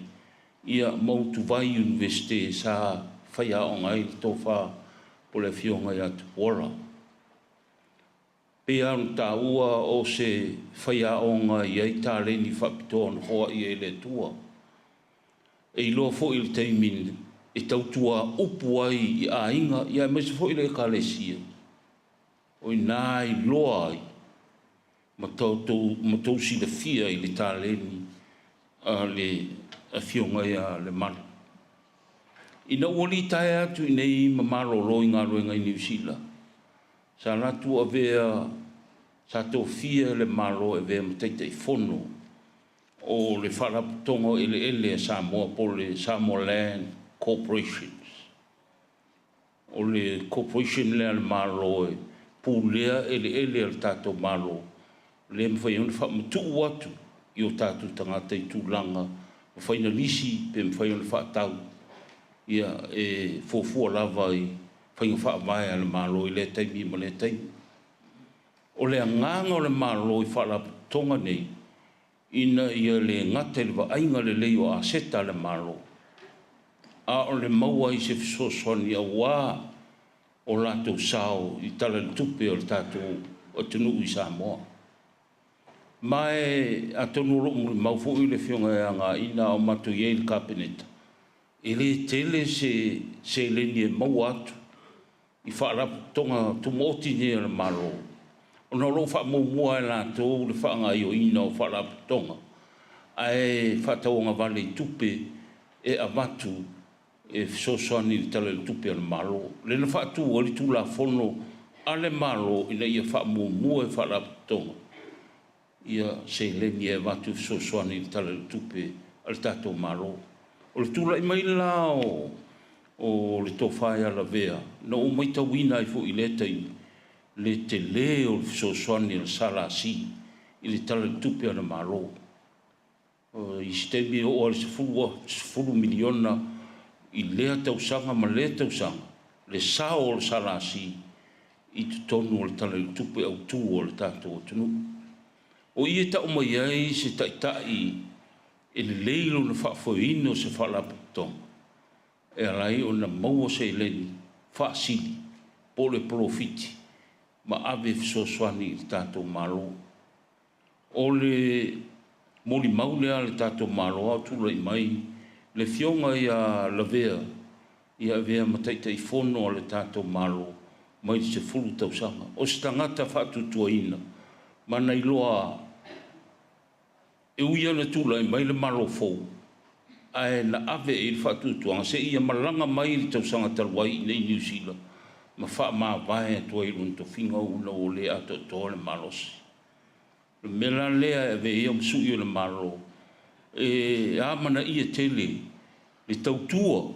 ia ma utuvai Iunivesite sa faiaoga ai le tofa po le afioga ia Tupuola. Pei lava ona taua o se faiaoga e i ai taleni faapitoa na foai ai e le Atua. E iloa foi i le taimi e tautua upu ai i aiga, ia aemaise foi le Ekalesia, o i ina e iloa ai ma tou silafia i le taleni a le Afioga ia Lemalu. Ina ua litaea atu i inei ma malolo i galuega i Niu Sila, sa latou avea, sa tofia e le Malo e avea ma Taitaifono o le Faalapotopotoga o Eleele a Samoa po o le Samoa Land Corporations. O le corporation lea a le Malo e pulea eleele a le tatou Malo, lea e mafai ai ona faamatuu atu i o tatou tagata i tulaga mafai ona lisi pe mafai ona faatau, ia e fuafua lava i faiga faavae a le Malo i lea taimi ma lea taimi. O le agaga o le Malo i faalapotopotoga nei, ina ia le gata i le vaaiga lelei o aseta a le Malo, a o le maua ai se fesoasoani aua o latou sao i Tala o le Tupe o le tatou atunuu i Samoa. Ma e atonu o lo o molimau foi le Afioga ia Gaina a o matou i ai i le Kapeneta, e le tele se seleni e maua atu i Faalapotopotoga Tumaoti nei a le Malo, ona o lo o faamuamua e latou le faagaoioiga o Faalapotopotoga ae faatauagavale i tupe e avatu e fesoasoani i le Tala o le Tupe a le Malo. Lea na faatu ai le Tulafono a le Malo ina ia faamuamua e Faalapotopotoga ia seleni e avatu e fesoasoani i le Tala o le Tupe a le tatou Malo. O le tulai mai la o le tofa ia Lavea, na ou matauina ai foi i lea taimi le tele o le fesoasoani a le SLC i le Tala o le Tupe a le Malo. O isi taimi e oo lava i le $10 miliona i lea tausaga ma lea tausaga. le sao o le SLC i totonu o le Tala i le Tupe Autu a le tatou atunuu. O i e tau mai ai se taitai e lelei lona faafoeina o se faalapotopotoga e ala ai ona maua seleni faasili po o le polofiti ma ave e fesoasoani i le tatou Malo. O le molimau lea a le tatou Malo a o tulai mai le Afioga ia Lavea ia avea ma Taitaifono a le tatou Malo mai le 10 tausaga. O se tagata faatuatuaina ma na iloa e ui lava ina tulai mai le Malo fou, ae na ave i ai le faatuatuaga seia malaga mai i le tausaga talu ai i inei i Niu Sila ma faamavae atu ai i lona tofiga ona ua le atoatoa le malosi. O le mea la lea e ave ai au ma sui o le Malo e amanaia tele le tautua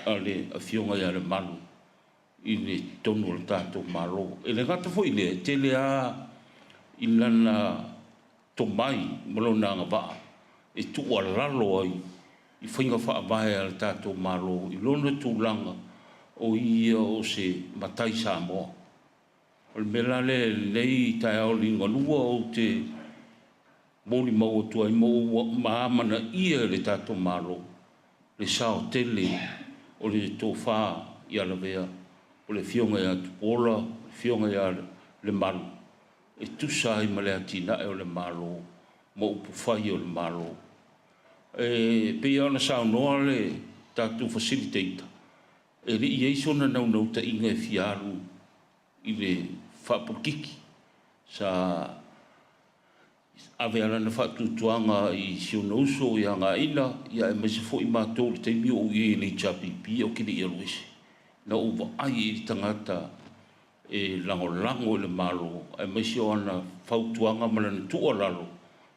a le Afioga ia Lemalu i le totonu o le tatou Malo. E le gata foi i lea, e tele lava i lana tomai ma lona agavaa e tuualalo ai i faiga faavae a le tatou Malo i lona tulaga o ia o se matai Samoa. O le mea la lea i lenei taeao liugalua ou te molimau atu ai ma amanaia e le tatou Malo le sao tele o le tofa ia Lavea, o le Afioga ia Tupuola, le Afioga ia Lemalu, e tusa ai ma le atinae o le Malo ma upufai o le Malo. E pei lava ona saunoa le tatou facilitator, e le i i ai sona naunautaiga e fia alu i le faapolokiki. Sa ave lava lana faatuatuaga i si ona uso ia Gaina, aemaise foi matou i le taimi o ou i ai i le HRPP ou te le i alu ese. Na ou vaai i le tagata e lagolago i le Malo, aemaise o ana fautuaga ma lana tuualalo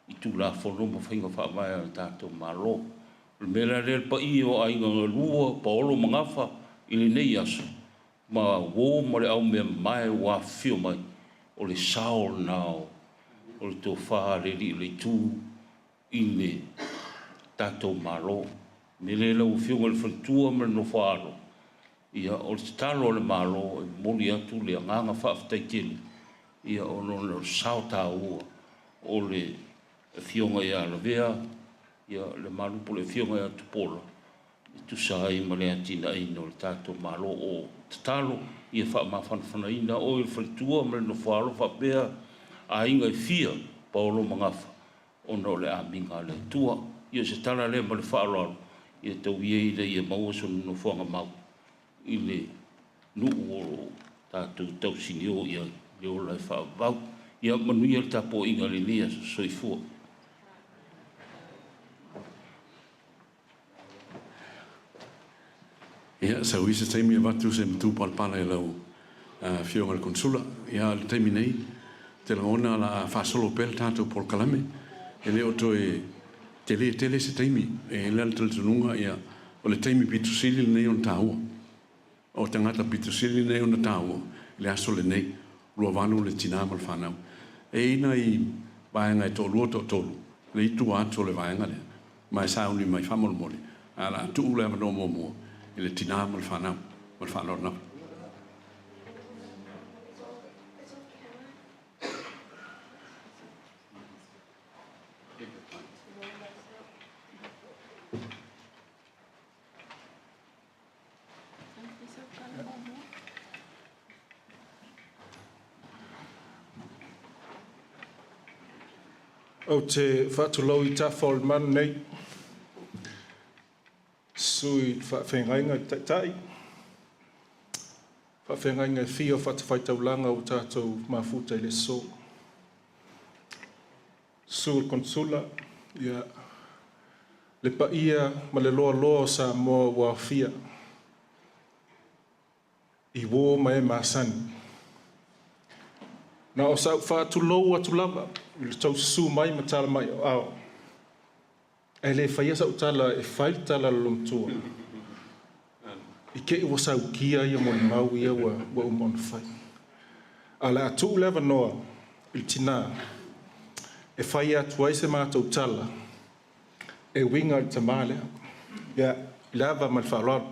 i Tulafono ma faiga faavae a le tatou Malo. O le mea la lea le paia o Aiga Galua, Paolo ma Gafa i lenei aso, ma uo ma le aumeamamae ua afifio mai, o le sao lena o le tofa a le Alii o le Itu i le tatou Malo. O le mea lea lau Afioga i le faletua ma le nofo-a-alo, ia o le tatalo a le Malo e momoli atu le agaga faafetai tele ona o le sao taua o le Afioga ia Lavea Lemalu po o le Afioga ia Tupuola e tusa ai ma le atinaeina o le tatou Malo. O tatalo ia faamafanafanaina oe le faletua ma le nofoaalo faapea aiga e fia, Paolo ma Gafa, ona o le amiga a le Atua. Ia o se tala lea ma le faaaloalo, ia tau ia ina ia maua sona nofoaga mau i le nuu o lo o tatou tausinio i ai le ola e faavavau. Ia manuia le tapuaiga i lenei aso. Soifua. Ia, sau i se taimi avatu se matupalapala i lau Afioga i le Konesula. Ia, o le taimi nei, ou te lagona o le a faasolo pea le tatou polokalame. E le o toe tele tele se taimi. E i ai la le talitonuga, ia, o le taimi pito sili lenei ona taua. O tagata pito sili lenei ona taua i le aso lenei, 28 le tina ma le fanau. E i ai nai vaega e toalua toatolu le i tua atu o le vaega lea, ma e sauni mai faamolemole, ae o le a tuu le avanoa muamua i le tina ma le fanau. Ma le faaaloalo lava. Ou te faatulou i tafa o le malu nei, susu i le faafeagaiga i le Taitai, faafeagaiga e fia o fatafaitaulaga ua tatou mafuta i le aso. Susu le Konesula, ia, le paia ma le loaloa o Samoa ua aofia i uo ma e masani. Na o sa ou faatulou atu lava i le tou susu mai ma tala mai o ao. Ae le faia sau tala e fai le tala a le loomatua i te i ua saukia ia molimau ia ua uma ona fai. Ae o le a tuu le avanoa i le tina e fai atu ai se matou tala e uiga i le tama lea. Ia, i le ava ma le faaaloalo.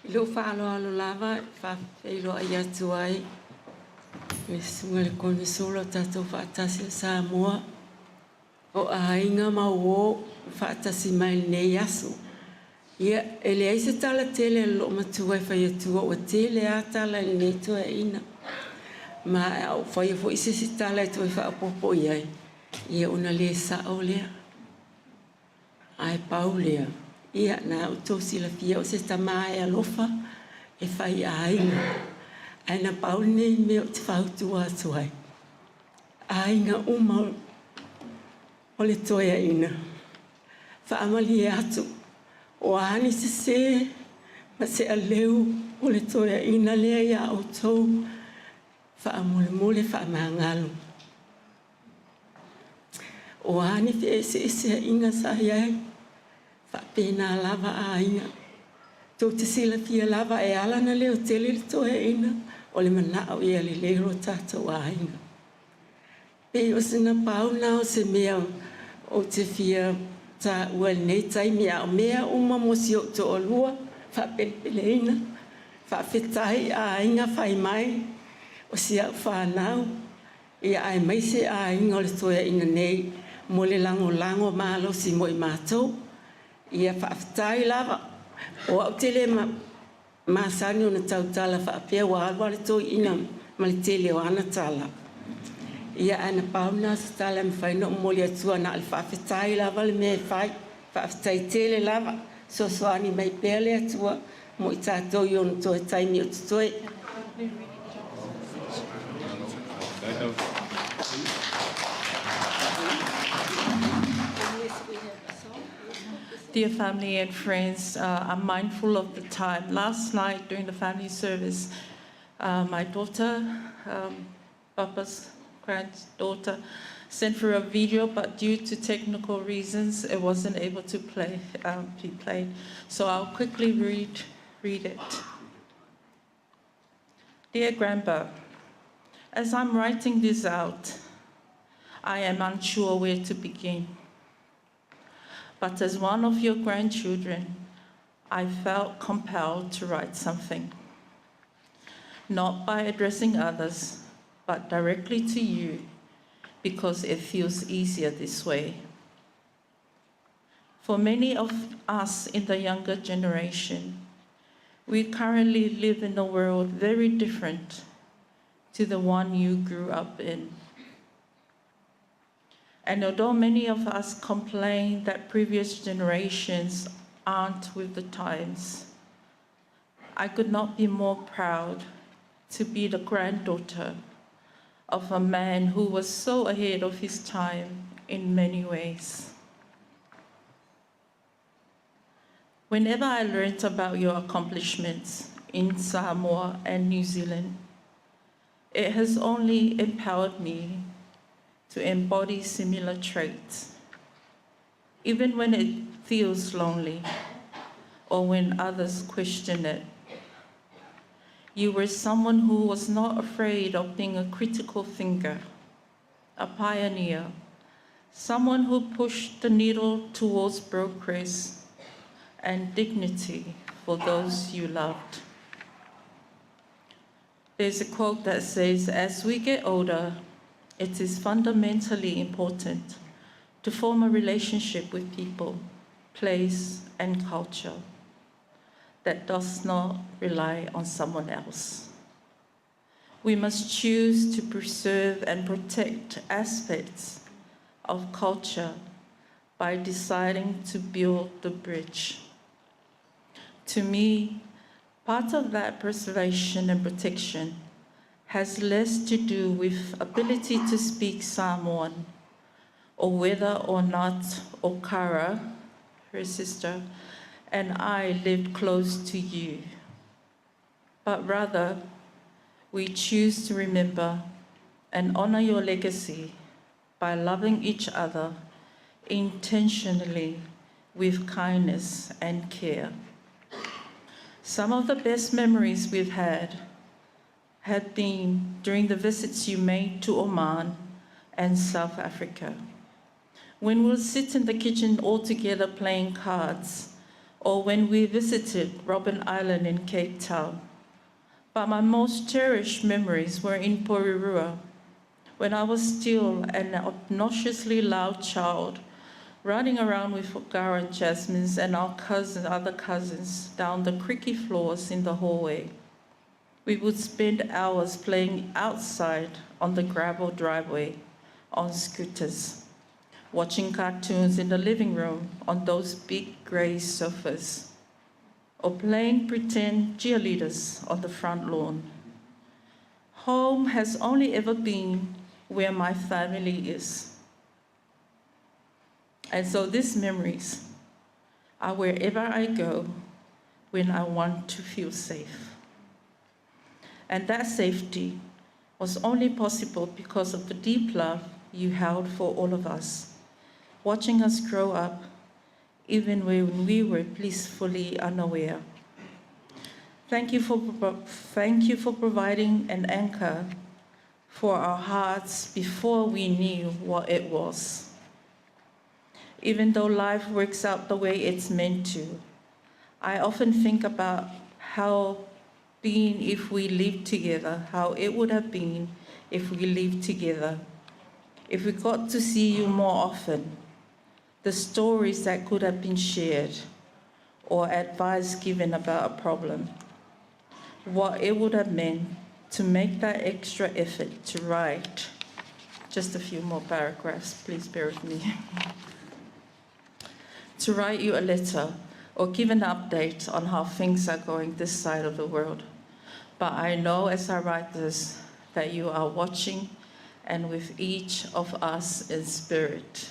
I lou faaaloalo lava e faafeiloai atu ai i le Susuga i le Konesula o tatou faatasi o Samoa, o aiga ma uo faatasi mai i lenei aso. Ia, e leai se tala tele a le loomatua e fai atua ua tele lava tala i lenei toeaiina. Ma a ou faia foi se isi tala e toe faaopoopo i ai, ia ona le sao lea. Ae pau lea, ia na outou silafia o se tama e alofa, e faiaiga. Ae na pau lenei mea ou te fautua atu ai, aiga uma o le toeaina, faamalie atu, o a ni sese ma se aleu o le toeaina lea ia outou, faamolemole faamagalo. O a ni feeseeseaiga sa i ai, faapena lava aiga. Tou te silafia lava e ala ona leotele le toeaina, o le manao ia lelei lo tatou aiga. Pei o sina pau lena o se mea ou te fia taua i lenei taimi, a o mea uma mo si ou toalua, faapelepeleina. Faafetai i aiga fai mai, o si au fanau, aemaise aiga o le toeaina nei mo le lagolago malosi mo i matou. Ia faafetai lava. O au ou te le masani ona tautala faapea, ua alu lava le toeaina ma le tele o ana tala, ia ae na pau lena o se tala e mafai ona ou momoli atua, na o le faafetai lava le mea e fai. Faafetai tele lava. Fesoasoani mai pea le Atua mo i tatou i ona toe taimi o totoe. Dear family and friends, I'm mindful of the time. Last night during the family service, my daughter, Papa's granddaughter, sent for a video, but due to technical reasons, it wasn't able to play, be played. So I'll quickly read, read it. Dear Grandpa, as I'm writing this out, I am unsure where to begin. But as one of your grandchildren, I felt compelled to write something. Not by addressing others, but directly to you, because it feels easier this way. For many of us in the younger generation, we currently live in a world very different to the one you grew up in. And although many of us complain that previous generations aren't with the times, I could not be more proud to be the granddaughter of a man who was so ahead of his time in many ways. Whenever I learnt about your accomplishments in Samoa and New Zealand, it has only empowered me to embody similar traits, even when it feels lonely or when others question it. You were someone who was not afraid of being a critical thinker, a pioneer, someone who pushed the needle towards progress and dignity for those you loved. There's a quote that says, As we get older, it is fundamentally important to form a relationship with people, place, and culture that does not rely on someone else. We must choose to preserve and protect aspects of culture by deciding to build the bridge. To me, part of that preservation and protection has less to do with ability to speak Samoan or whether or not Okara, her sister, and I lived close to you. But rather, we choose to remember and honor your legacy by loving each other intentionally with kindness and care. Some of the best memories we've had had been during the visits you made to Oman and South Africa. When we'll sit in the kitchen all together playing cards Or when we visited Robben Island in Cape Town. But my most cherished memories were in Porirua, when I was still an obnoxiously loud child, running around with Okara and Jasmines and our cousins, other cousins down the creaky floors in the hallway. We would spend hours playing outside on the gravel driveway on scooters, watching cartoons in the living room on those big gray sofas, or playing pretend cheerleaders on the front lawn. Home has only ever been where my family is. And so these memories are wherever I go when I want to feel safe. And that safety was only possible because of the deep love you held for all of us, watching us grow up even when we were blissfully unaware. Thank you for, thank you for providing an anchor for our hearts before we knew what it was. Even though life works out the way it's meant to, I often think about how been if we lived together, how it would have been if we lived together, if we got to see you more often, the stories that could have been shared, or advice given about a problem, what it would have meant to make that extra effort to write. Just a few more paragraphs, please bear with me. to write you a letter or give an update on how things are going this side of the world. But I know as I write this that you are watching and with each of us in spirit,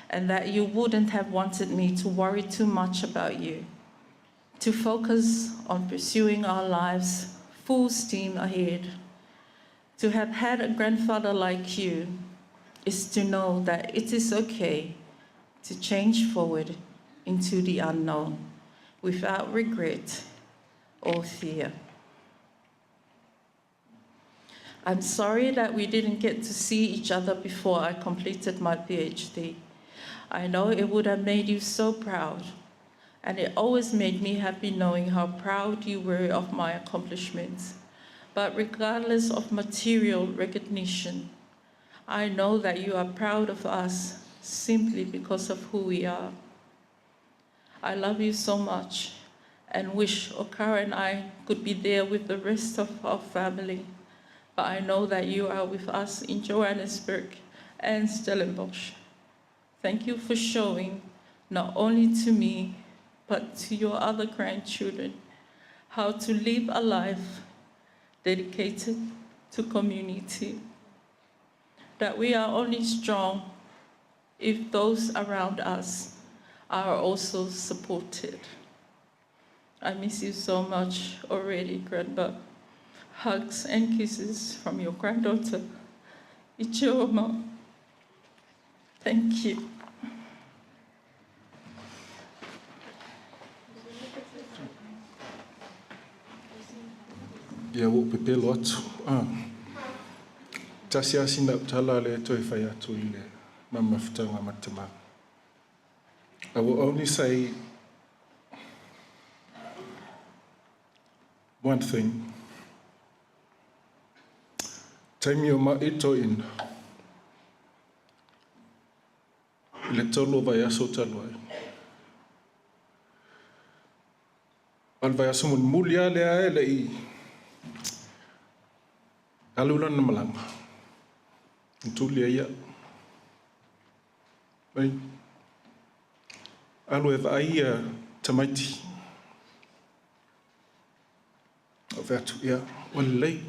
and that you wouldn't have wanted me to worry too much about you, to focus on pursuing our lives full steam ahead. To have had a grandfather like you is to know that it is okay to change forward into the unknown without regret or fear. I'm sorry that we didn't get to see each other before I completed my PhD. I know it would have made you so proud, and it always made me happy knowing how proud you were of my accomplishments. But regardless of material recognition, I know that you are proud of us simply because of who we are. I love you so much and wish Okara and I could be there with the rest of our family. But I know that you are with us in Johannesburg and Stellenbosch. Thank you for showing not only to me, but to your other grandchildren how to live a life dedicated to community. That we are only strong if those around us are also supported. I miss you so much already, Grandpa. Hugs and kisses from your granddaughter, Ichioma. Thank you. Ia ua ou pepelo atu. Ah. Tasi lava sina au tala lea e toe fai atu i le mamafutaga ma le tama. I will only say one thing. Taimi o maʻi toeaina. I le tolu o vaiaso talu ai. A o le vaiaso mulimuli lava lea e le i alu lana malaga. Na tuli ai au. Mai, alu e vaai ia tamaiti. Ou fai atu, ia, ua lelei.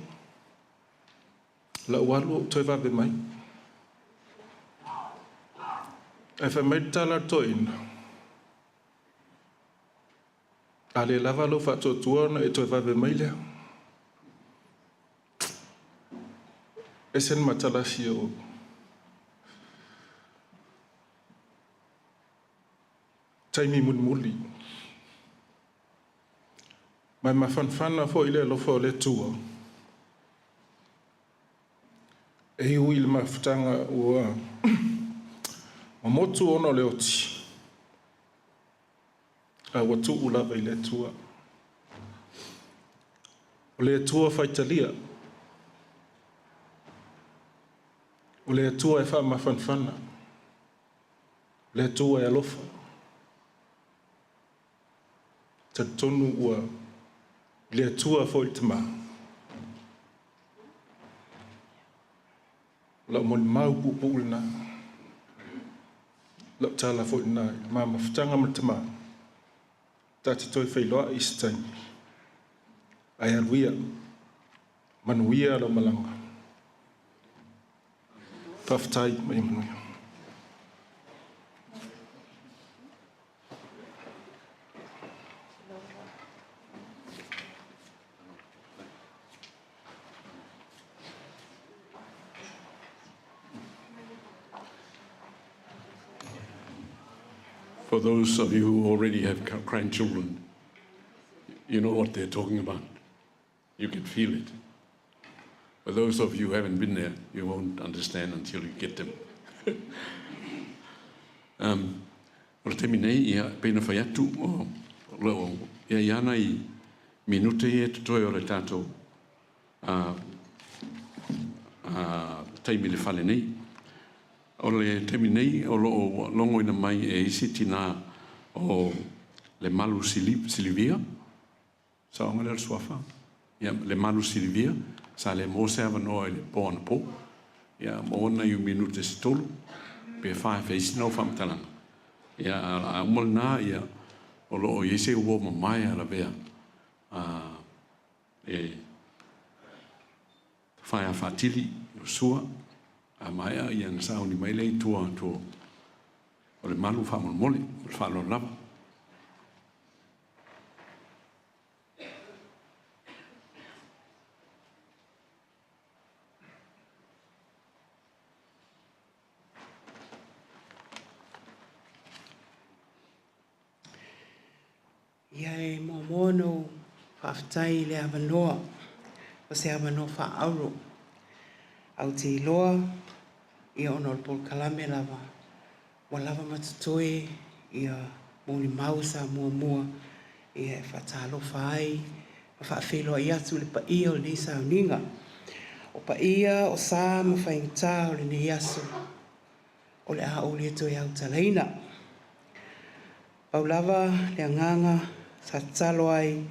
Lau alu ou toe vave mai. Ae fai mai le tala a le toeaina, A le lava lou faatuatua ona e toe vave mai lea. Ese le matalasi o taimi mulimuli. Ma e mafanafana foi le alofa o le Atua e ui i le mafutaga ua momotu ona o le oti. A ua tuu lava i le Atua. O le Atua faitalia. O le Atua e faamafanafana. O le Atua e alofa. Talitonu ua i le Atua foi le Tama. O lau molimau puupuu lena. Lau tala foi lena i le ma mafutaga ma le Tama. Ta te toe feiloai i se taimi. Ae alu ia. Manuia lau malaga. Faafetai ma ia manuia. For those of you who already have grandchildren, you know what they're talking about. You can feel it. For those of you who haven't been there, you won't understand until you get them. O le taimi nei, ia, pei ona fai atu, o lo o i ai lava nai minute ia e totoe o le tatou taimi i le fale nei. O le taimi nei, o lo o logoina mai e isi tinā o Lemalu Silivia, Saoga lea o le suafa. Ia, Lemalu Silivia, sa le maua se avanoa i le po anapo. Ia, maua nai minute se tolu, pe fa e fai ai sina ou faamatalaga. Ia, a uma lena, ia, o lo o i ai se uo mamae a lavea a, e Faea Faatili, Iosua, a maea, ia, ona sauni mai lea i tua atu o Lemalu faamolemole. Ma le faaaloalo lava. Ia e muamua ona ou faafetai i le avanoa, o se avanoa faaauro. Ae ou te iloa, ia ona o le polokalame lava, ua lava ma totoe ia molimau sa muamua ia e faatalofa ai ma faafeiloai atu i le paia o lenei sauniga. O paia, o sa ma faigata o lenei aso, o le a ou le toe autalaina. Pau lava le agaga sa tatalo ai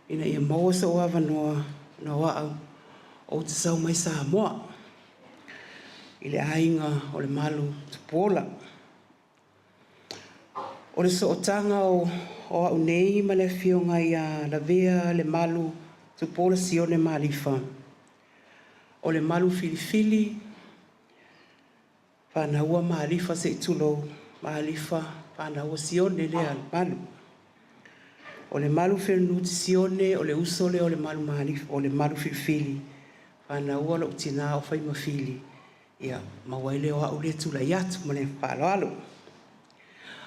ina ia maua sou avanoa ona o au ou te sau mai Samoa i le aiga o Lemalu Tupuola. O le sootaga o au nei ma le afioga ia Lavea Lemalu Tupuola Sione Malifa, o Lemalu Filifili Fanaua Malifa se i tulou, Malifa fanaua Sione lea Lemalu. O Lemalu Fenunuti Sione o le uso lea o Lemalu Malifa, o Lemalu Filifili, fanaua lou tina o Faimafili, ia maua ai lea o au lea e tulai atu ma le faaaloalo.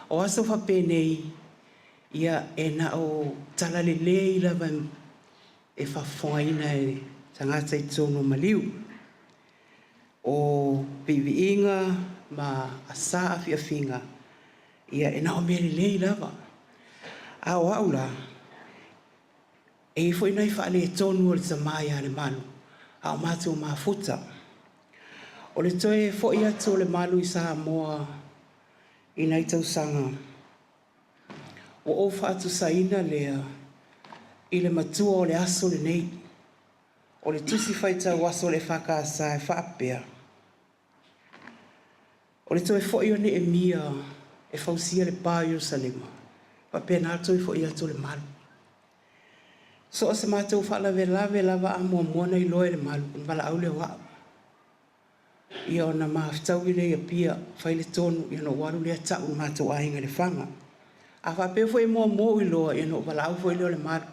O aso faapenei, ia e na o tala lelei lava e faafofogaina e tagata i totonu o maliu. O viiviiga ma asa afiafiga, ia e na o mea lelei lava. A o au la, e i ai foi nai faaletonu o le tama ia Lemalu, a o matou mafuta. O le toe foi atu o Lemalu i Samoa i nai tausaga, ua ou faatusaina lea i le matua o le aso lenei. O le tusi faitau aso a le EFKS e faapea, O le toe foi o Neemia e fausia le pa o Ierusalema, faapena le toe foi atu o Lemalu. So o se matou faalavelave lava a muamua ona iloa e Lemalu, ona valaau lea o au. Ia ona mafetaui lea i Apia, fai le tonu, ia ona ou alu lea tau i le matou aiga i Lefaga. A faapea foi e muamua ou iloa, ia ona ou valaau foi lea o Lemalu.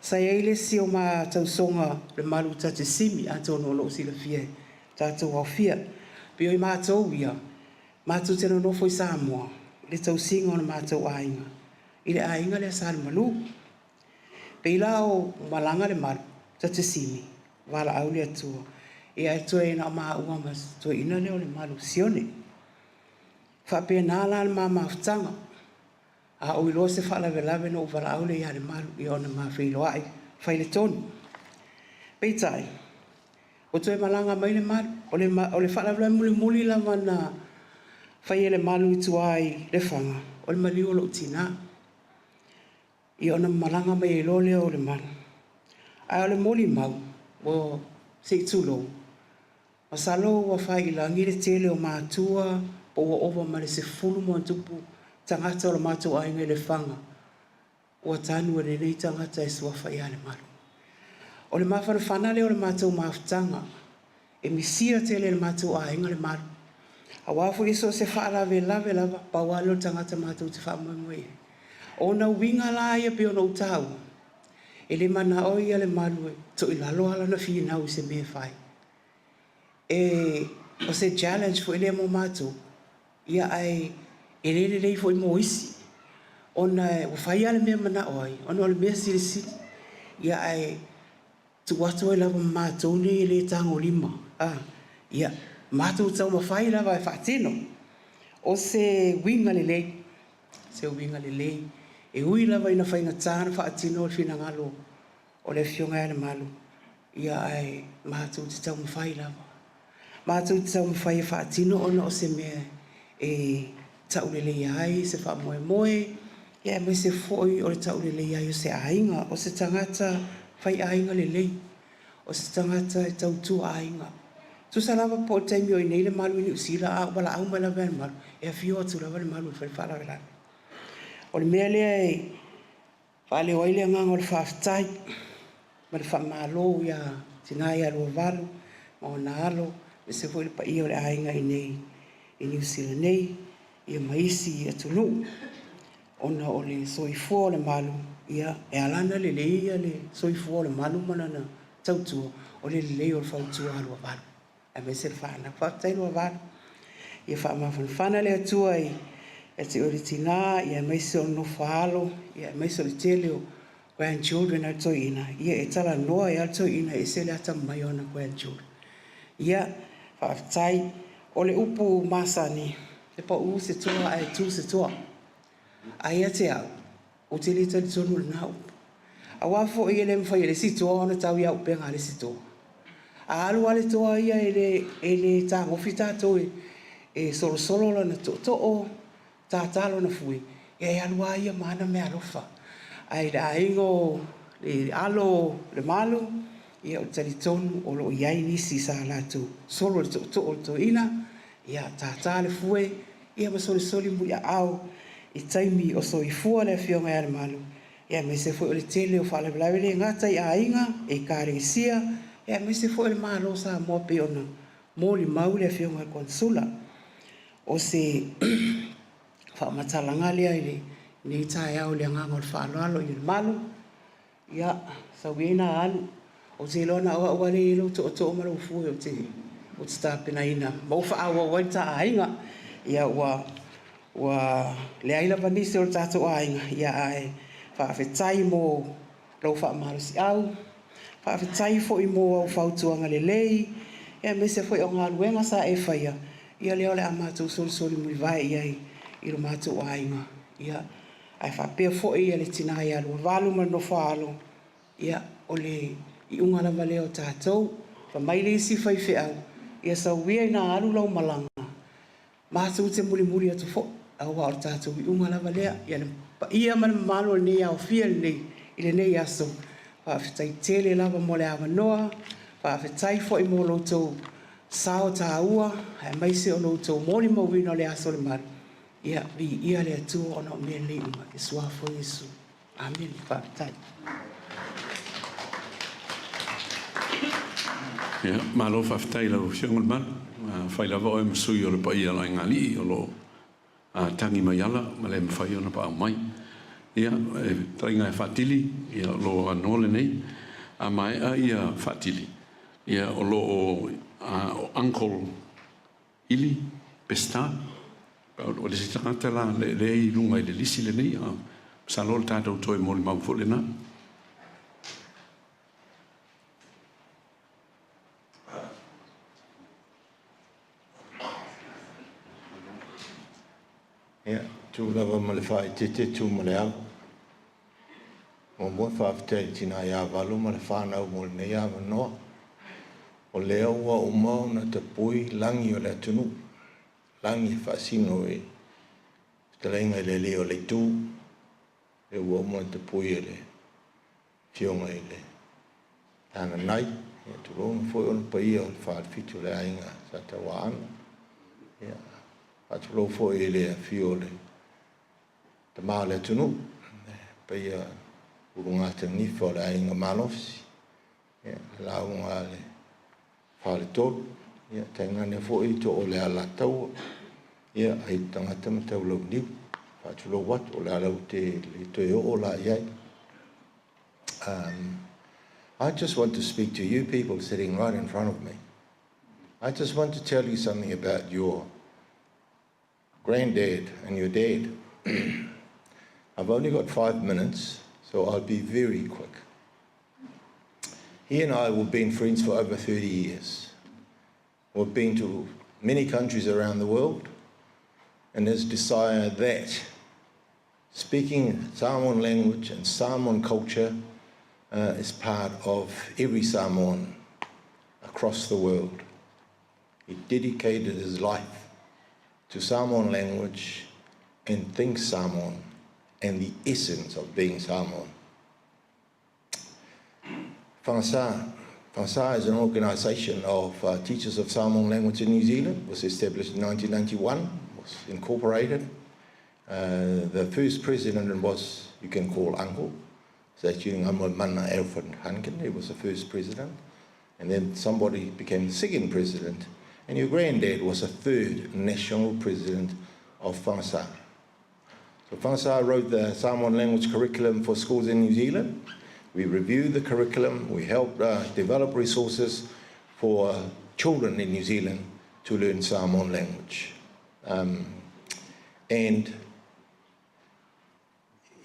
Sa i ai le isi o ma tausoga Lemalu ta te Simi, atonu o lo o silafia e tatou aofia. Pei o i matou ia, matou te nonofo i Samoa i le tausiga o le matou aiga, i le aiga lea sa Lemalu. Pei la o malaga Lemalu, ta te Simi, valaau le Atua, ia e toe na o maua ma si toeaina lea o Lemalu Sione. Faapena la le ma mafutaga. A ou iloa se faalavelave na ou valaau lea ia Lemalu, ia ona ma feiloai, fai le tonu. Peitai, ua toe malaga mai Lemalu. O le, o le faalavelave mulimuli lava na fai e Lemalu i tua i Lefaga, o le maliu o lou tinā. Ia ona malaga mai ai loa lea o Lemalu. Ae o le molimau, ua se i tulou, masalo ua faiilagi le tele o matua po ua ova ma le 10+ tagata o le matou aiga i Lefaga ua tanu e lenei tagata e suafa ia Lemalu. O le mafanafana lea o le matou mafutaga, e misia tele e le matou aiga Lemalu. Aua foi so o se faalavelave lava, pau lava lea o le tagata matou te faamoemoe i ai. O ona uiga la ia pei ona ou taua, e le manao ia Lemalu e toilalo lana finau i se mea e fai. E, o se challenge foi lea mo matou, ia ae e le lelei foi mo isi, ona ua fai lava le mea e manao ai, ona o le mea silisili. Ia ae tuu atu ai lava ma matou nei e le tagolima, ia matou taumafai lava e faatino. O se uiga lelei, se uiga lelei, e ui lava ina faigata ona faatino le finagalo o le Afioga ia Lemalu, ia ae matou te taumafai lava. Matou te taumafai e faatino ona o se mea e tauleleia ai se faamoemoe, ia aemaise foi o le tauleleia ai o se aiga, o se tagata faiaiga lelei, o se tagata e tautua aiga. Tusa lava po o le taimi o i nei Lemalu i Niu Sila, a ou valaau mai lava ia Lemalu, e afio atu lava Lemalu e fai le faalavelave. O le mea lea e faaleo ai le agaga o le faafetai ma le faamalo ia tina ia Luavalu ma ona alo, aemaise foi le paia o le aiga i inei i Niu Sila nei, ia ma isi atunuu, ona o le soifua o Lemalu, ia e ala ona lelei le soifua o Lemalu ma lana tautua, o le lelei o le fautua a Luavalu, aemaise le fanau. Faafetai Luavalu. Ia faamafanafana le Atua ia te oe le tina, aemaise o le nofo a alo, aemaise o le tele o grandchildren a le toeaina, ia e talanoa ai lava le toeaina e ese le atamamai o ana grandchildren. Ia, faafetai. O le upu masani, e pau se toa ae tu se toa. Ae ia te au, ou te le talitonu i lena upu. Aua foi e le mafai e le isi toa ona tau ia upega a le isi toa. A alu lava le toa ia e le tagofi tatou e solosolo lana tootoo, tātā lona fue, ia e alu lava ia ma ana meaalofa. Ae i le aiga o le alo o Lemalu, ia ou te talitonu o lo o i ai nisi sa latou solo le tootoo o le toeaina, ia tātā le fue, ia ma solisoli muliaao i taimi o soifua le Afioga ia Lemalu, ia aemaise foi o le tele o faalavelave, e le gata i aiga, ekalesia, ia aemaise foi o le Malo o Samoa pei ona molimau le Afioga i le Konesula. O se faamatalaga lea i lenei taeao i le agaga o le faaaloalo i Lemalu, ia, sau ia ina alu, ou te iloa na o au lava lea e i ai lou tootoo ma lou fue ou te tapenaina ma ou faaauau ai le ta aiga. Ia ua leai lava nisi o le tatou aiga, ia ae faafetai mo lou faamalosiau, faafetai foi mo au fautuaga lelei, aemaise foi o galuega sa e faia, ia lea o le a matou solisoli mulivae i ai i lo matou aiga. Ia, ae faapea foi le tina ia Luavalu ma le nofo a alo, ia, o le iuga lava lea o tatou. Fai mai le isi faifeau, ia sau ia ina alu lau malaga, matou te mulimuli atu foi, aua o le tatou iuga lava lea. Ia le paia ma le mamalu o lenei aofia i lenei aso, faafetai tele lava mo le avanoa, faafetai foi mo lo outou sao taua, aemaise o lo outou molimauina o le aso o Lemalu. Ia, viia le Atua ona o mea lelei uma i le suafa o Iesu. Amene. Faafetai. Ia, malo faafetai i lau Afioga Lemalu. Afai lava oe ma sui o le paia o le aigaalii o lo o tagi mai ala ma le mafai ona paau mai. Ia, e fetalaiga ia Faatili, ia o lou avanoa lenei. A maea ia Faatili, ia o lo o o Uncle Ili Peseta, o le isi tagata la lea e i luga i le lisi lenei, masalo o le tatou toe molimau foi lena. Ia, Tu lava ma le faaeteete, tu ma le ava. Muamua faafetai i le tina ia Valu ma le whānau mo lenei avanoa. O lea ua uma ona tapui lagi o le atunuu, lagi e faasino i fetalaiga i le alii o le itu, lea ua uma ona tapui e le Afioga i le Tananai, ia tulou foi ona paia o le falefitu o le aiga Sa Tauaana. Ia, faatulou foi i le afio o le tama o le atunuu, le paia ulugatanifa o le aiga malosi, ia, le lauga a le faletolu, ia, tainane foi too o le Alataua, ia, ai tagata ma taulauniu. Faatulou atu, o le ala ua te le toe oo la i ai. I just want to speak to you people sitting right in front of me. I just want to tell you something about your granddad and your dad. I've only got 5 minutes, so I'll be very quick. He and I have been friends for over 30 years. We've been to many countries around the world, and his desire that speaking Samoan language and Samoan culture is part of every Samoan across the world. He dedicated his life to Samoan language and think Samoan and the essence of being Samoan. Fagasa. Fagasa is an organisation of teachers of Samoan language in New Zealand. It was established in 1991, was incorporated. The first president was, you can call uncle, it's actually Mana Alfred Hunkin. He was the first president. And then somebody became the second president. And your granddad was the third national president of Fagasa. So Fagasa wrote the Samoan language curriculum for schools in New Zealand. We reviewed the curriculum. We helped develop resources for children in New Zealand to learn Samoan language. And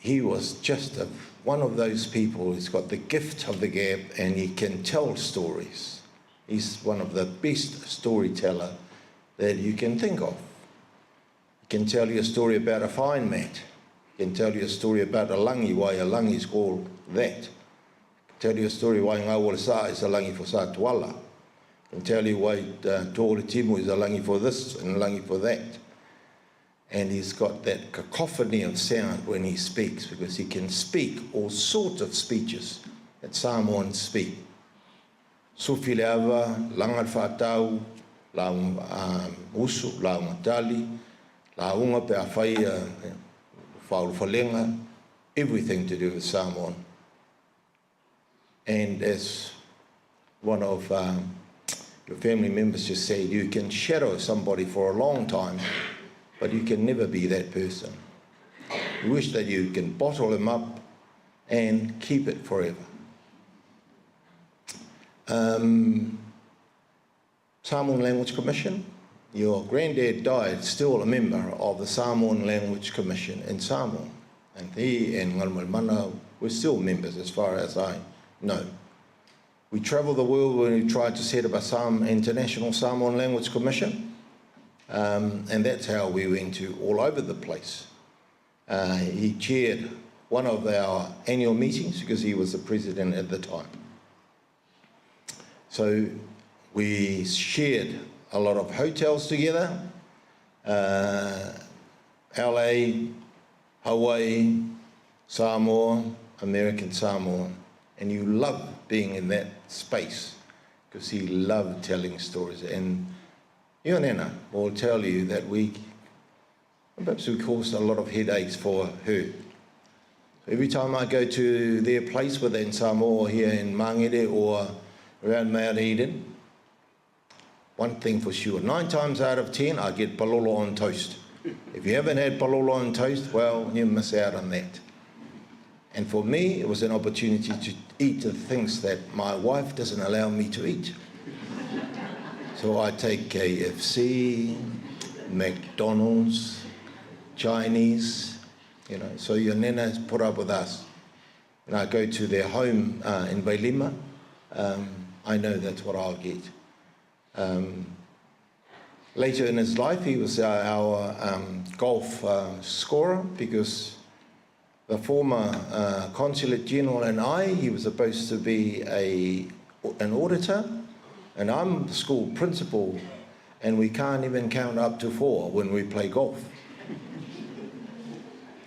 he was just one of those people who's got the gift of the gab and he can tell stories. He's one of the best storyteller that you can think of. He can tell you a story about a fine mat. He can tell you a story about a langi, why a langi is called that. He can tell you a story why Ngā Sa is a langi for Sa Tuala. He can tell you why Tō Timu is a langi for this and a langi for that. And he's got that cacophony of sound when he speaks because he can speak all sorts of speeches that Samoans speak. Sufi le ava, laga le faatau, lauga usu, lauga tali, lauga pe afai faaulufalega, everything to do with Samoan. And as one of your family members just said, you can shadow somebody for a long time, but you can never be that person. You wish that you can bottle them up and keep it forever. Samoan Language Commission, your granddad died still a member of the Samoan Language Commission in Samoa. And he and Mana were still members as far as I know. We travelled the world when we tried to set up a International Samoan Language Commission. And that's how we went to all over the place. He chaired one of our annual meetings because he was the president at the time. So we shared a lot of hotels together, LA, Hawaii, Samoa, American Samoa. And you love being in that space because he loved telling stories. And you and Anna will tell you that perhaps we caused a lot of headaches for her. So every time I go to their place, whether in Samoa here in Mangere or around Mount Eden, one thing for sure, 9 times out of 10, I get palolo on toast. If you haven't had palolo on toast, well, you miss out on that. And for me, it was an opportunity to eat the things that my wife doesn't allow me to eat. So I take KFC, McDonald's, Chinese. So your nana has put up with us. And I go to their home in Vailima, I know that's what I'll get. Later in his life, he was our golf scorer because the former consulate general and I, he was supposed to be a, an auditor, and I'm the school principal, and we can't even count up to four when we play golf.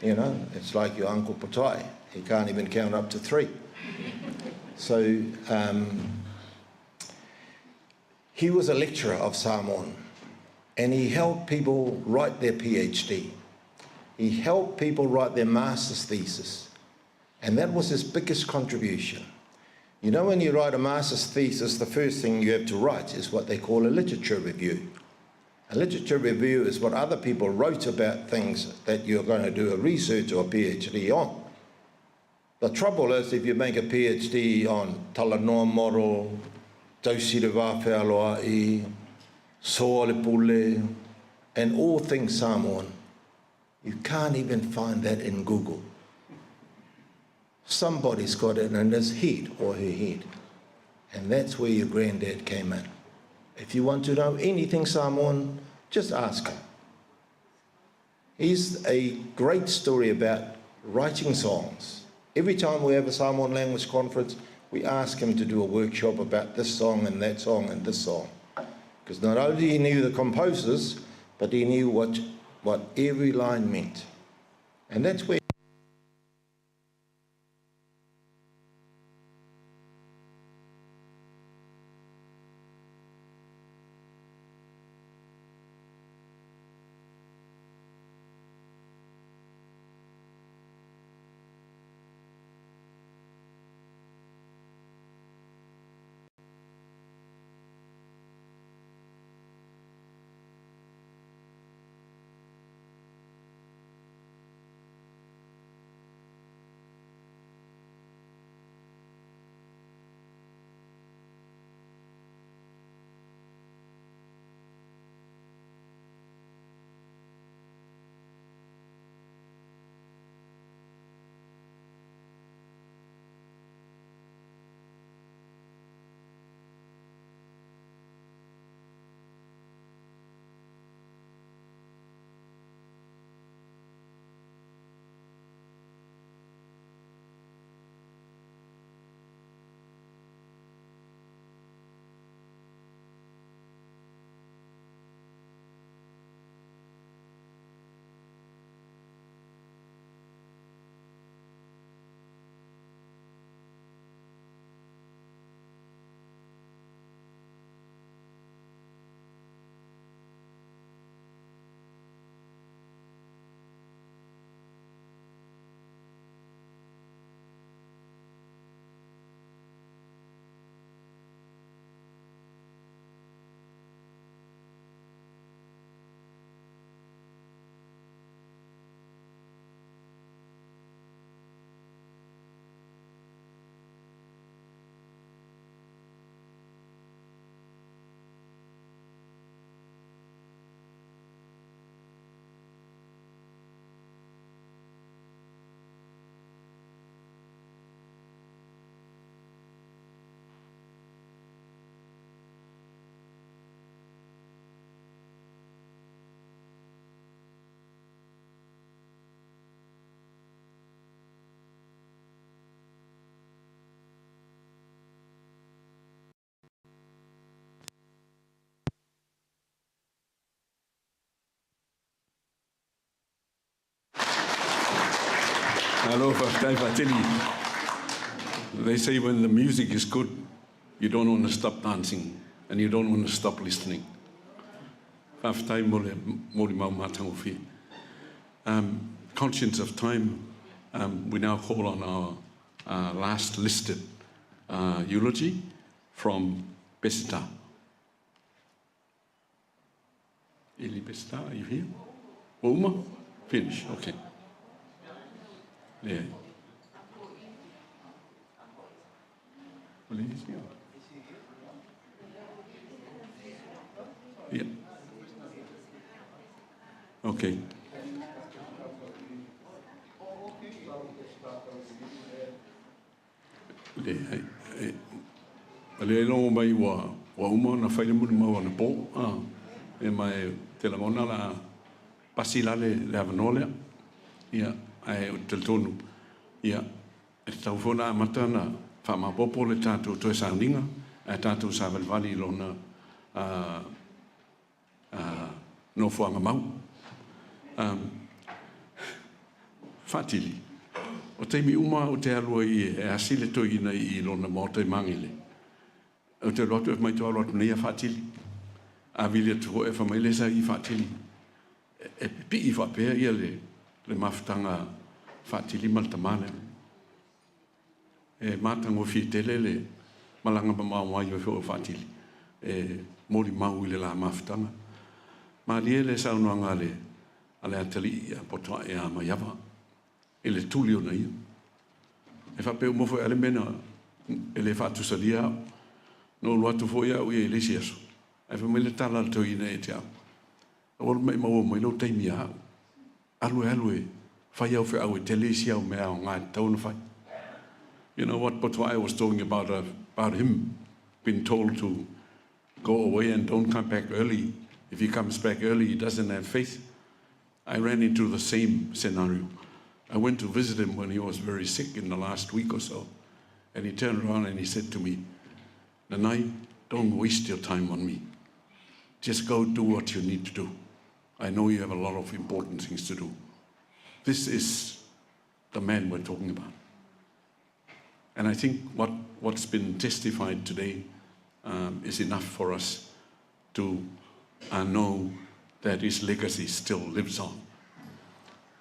You know, it's like your Uncle Patai. He can't even count up to three. So he was a lecturer of Samoan and he helped people write their PhD. He helped people write their master's thesis. And that was his biggest contribution. You know, when you write a master's thesis, the first thing you have to write is what they call a literature review. A literature review is what other people wrote about things that you're going to do a research or a PhD on. The trouble is if you make a PhD on Talanoa model, Tausi le Vā Fealoa'i, Soa le Pule, and all things Samoan, you can't even find that in Google. Somebody's got it in his head or her head. And that's where your granddad came in. If you want to know anything Samoan, just ask him. He's a great story about writing songs. Every time we have a Samoan language conference, we ask him to do a workshop about this song and that song and this song. Because not only he knew the composers, but he knew what, what every line meant. And that's where Malo faafetai faatele. They say when the music is good, you don't want to stop dancing and you don't want to stop listening. Faafetai mo le molimau matagofie. Conscious of time, we now call on our last listed eulogy from Peseta. Eli Peseta, are you here? Uma? Finish, okay. Yeah. Yeah. Okay. Leai, e, o lea e logo mai ua, ua uma ona fai le molimau anapō. Ah. Ia ma ou te lagona o le a pasi la le avanoa lea. Ia, ae ou te talitonu, ia, e tatau foi ona amata ona faamaopoopo le tatou toe sauniga ae tatou savalivali i lona nofoaga mau. Faatili, o taimi uma lava ou te alu ai e asi le toeaina i lona maota i Magele, ou te alu atu ae fai mai, toe alu atu nei lava Faatili. A vili atu foi ae fai mai lea sa i Faatili. E pipii faapea ia le mafutaga a Faatili ma le tama lea. E matagofie tele le malaga mamao mai foi o Faatili e molimau i le la mafutaga. Malie le saunoaga a le atalii ia Potoae ia Maiava i le tuli ona ia. E faapea uma foi lava le mea na e le faatusalia au. Na ou alu atu foi au ia i le isi aso, ae fai mai le tala a le toeaina ia te au, aua le ma e maua mai lou taimi ia au. Alu e alu e fai au feau e tele isi au mea aoga e tatau ona fai. You know what Potoae was talking about him being told to go away and don't come back early. If he comes back early, he doesn't have faith. I ran into the same scenario. I went to visit him when he was very sick in the last week or so. And he turned around and he said to me, Nanai, don't waste your time on me. Just go do what you need to do. I know you have a lot of important things to do. This is the man we're talking about. And I think what's been testified today is enough for us to know that his legacy still lives on.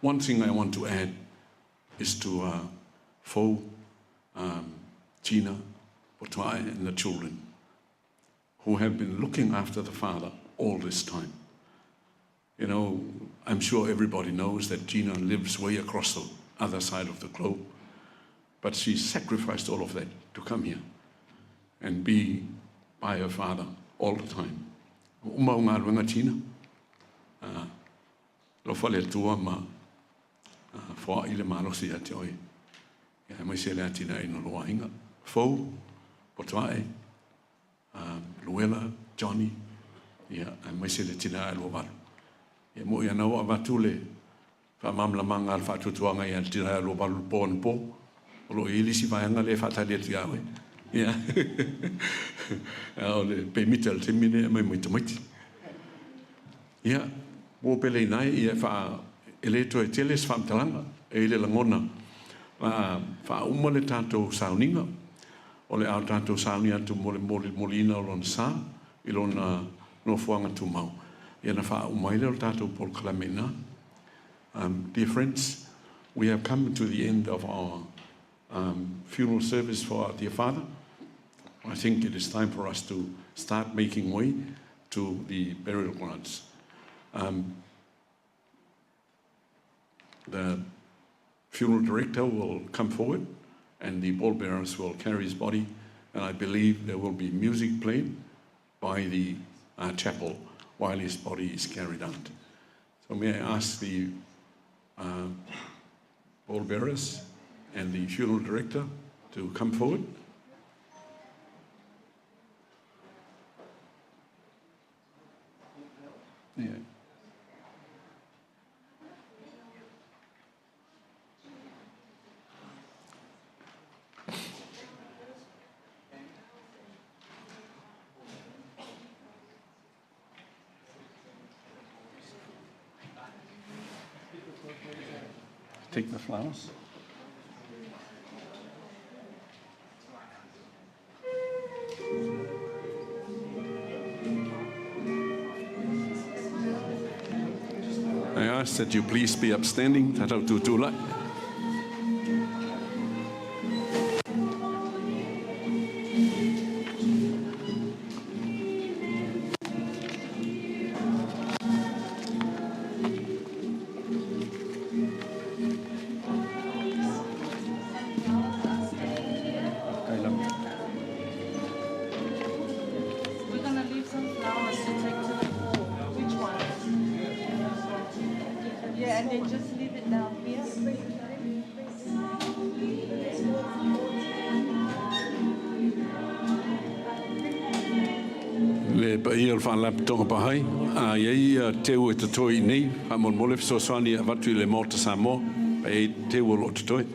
One thing I want to add is to Fo, Gina, Potoae, and the children who have been looking after the father all this time. I'm sure everybody knows that Gina lives way across the other side of the globe, but she sacrificed all of that to come here and be by her father all the time. Uma o galuega Gina, alofa le Atua ma foai le malosi ia te oe. Ia aemaise le atinaeina o lou aiga. Fou, Potoae, Luela, Johnny, ia aemaise le tina ae 28. Ia mo ia na ua avatu le faamalamalamaga a le faatuatuaga ia le tina ae 28 le po anapo. O lo o i ai le isi vaega lea e faatali atu ia oe. Ia. O le pemita le taimi lenei e aumai mai tamaiti. Ia, ua pele i nai, ia faa, e le toe tele se faamatalaga, e i le lagona, a faauma le tatou sauniga, o le a tatou sauni atu mo le molimoliina o lona sa i lona nofoaga tumau. Ia na faauma ai lea o le tatou polokalame i ina. Dear friends, we have come to the end of our funeral service for our dear father. I think it is time for us to start making way to the burial grounds. The funeral director will come forward and the pallbearers will carry his body, and I believe there will be music played by the chapel while his body is carried out. So may I ask the pallbearers and the funeral director to come forward. Yeah. Take the flowers. I ask that you please be upstanding. Tatau tutulai. We're gonna leave some flowers to take to the hall. Which one? Yeah, and then just leave it down here. Le Le paia o le Faalapotopotoga Bahá'í, a i ai teu e totoe i inei, faamolemole fesoasoani e avatu i le Maota Samoa, pe i ai teu o lo o totoe.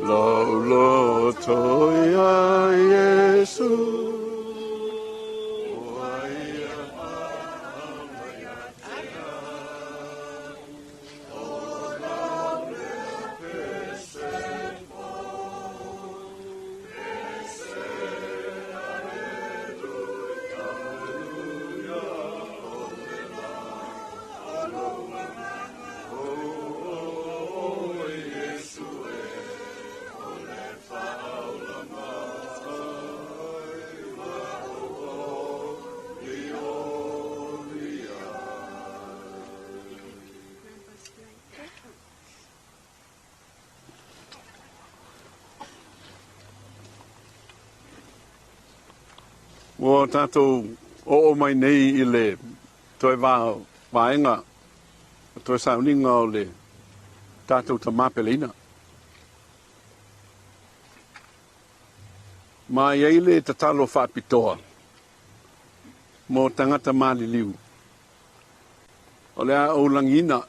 Lou loto iā Iesu. Ua tatou oo mai nei i le toe vaega, toe sauniga o le tatou tama peleina. Ma e i ai le tatalo faapitoa mo tagata maliliu. O le a ou lagiina,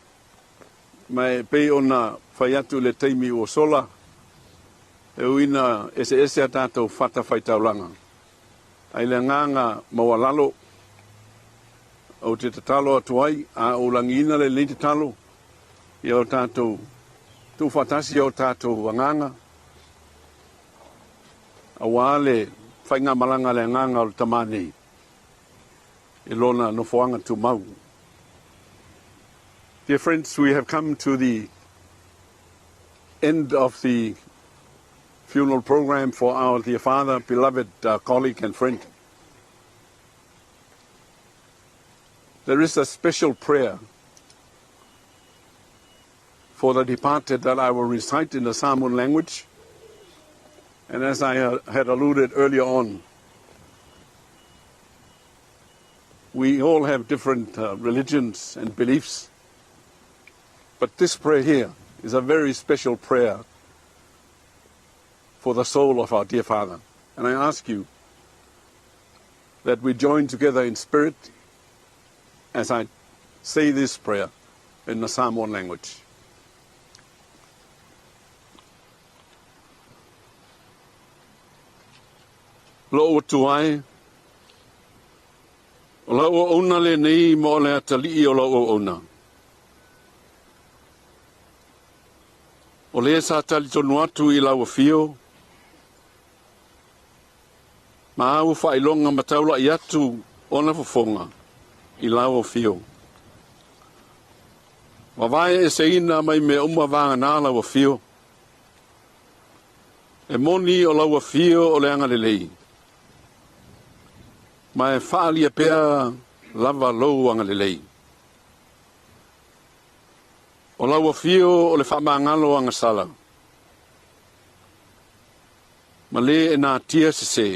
ma e pei ona fai atu i le taimi ua sola, e ui ina eseese a tatou fatafaitaulaga, a i le agaga maualalo, ou te tatalo atu ai, a ou lagiina lenei tatalo, ia o tatou tuufaatasi o tatou agaga, aua le faigamalaga a le agaga o le tama nei i lona nofoaga tumau. Dear friends, we have come to the end of the funeral program for our dear father, beloved colleague and friend. There is a special prayer for the departed that I will recite in the Samoan language. And as I had alluded earlier on, we all have different religions and beliefs. But this prayer here is a very special prayer for the soul of our dear Father. And I ask you that we join together in spirit as I say this prayer in the Samoan language. Lou Atua e, o lau auauna lenei ma o le atalii o lau auauna. O le sa talitonu atu i lau afio, ma au faailoga ma taula'i atu ona fofoga i lau afio. Vavae eseina mai mea uma vagana lau afio. E moni o lau afio o le agalelei, ma e faaalia pea lava lou agalelei. O lau afio o le faamagalo agasala, ma lē e natia sesē,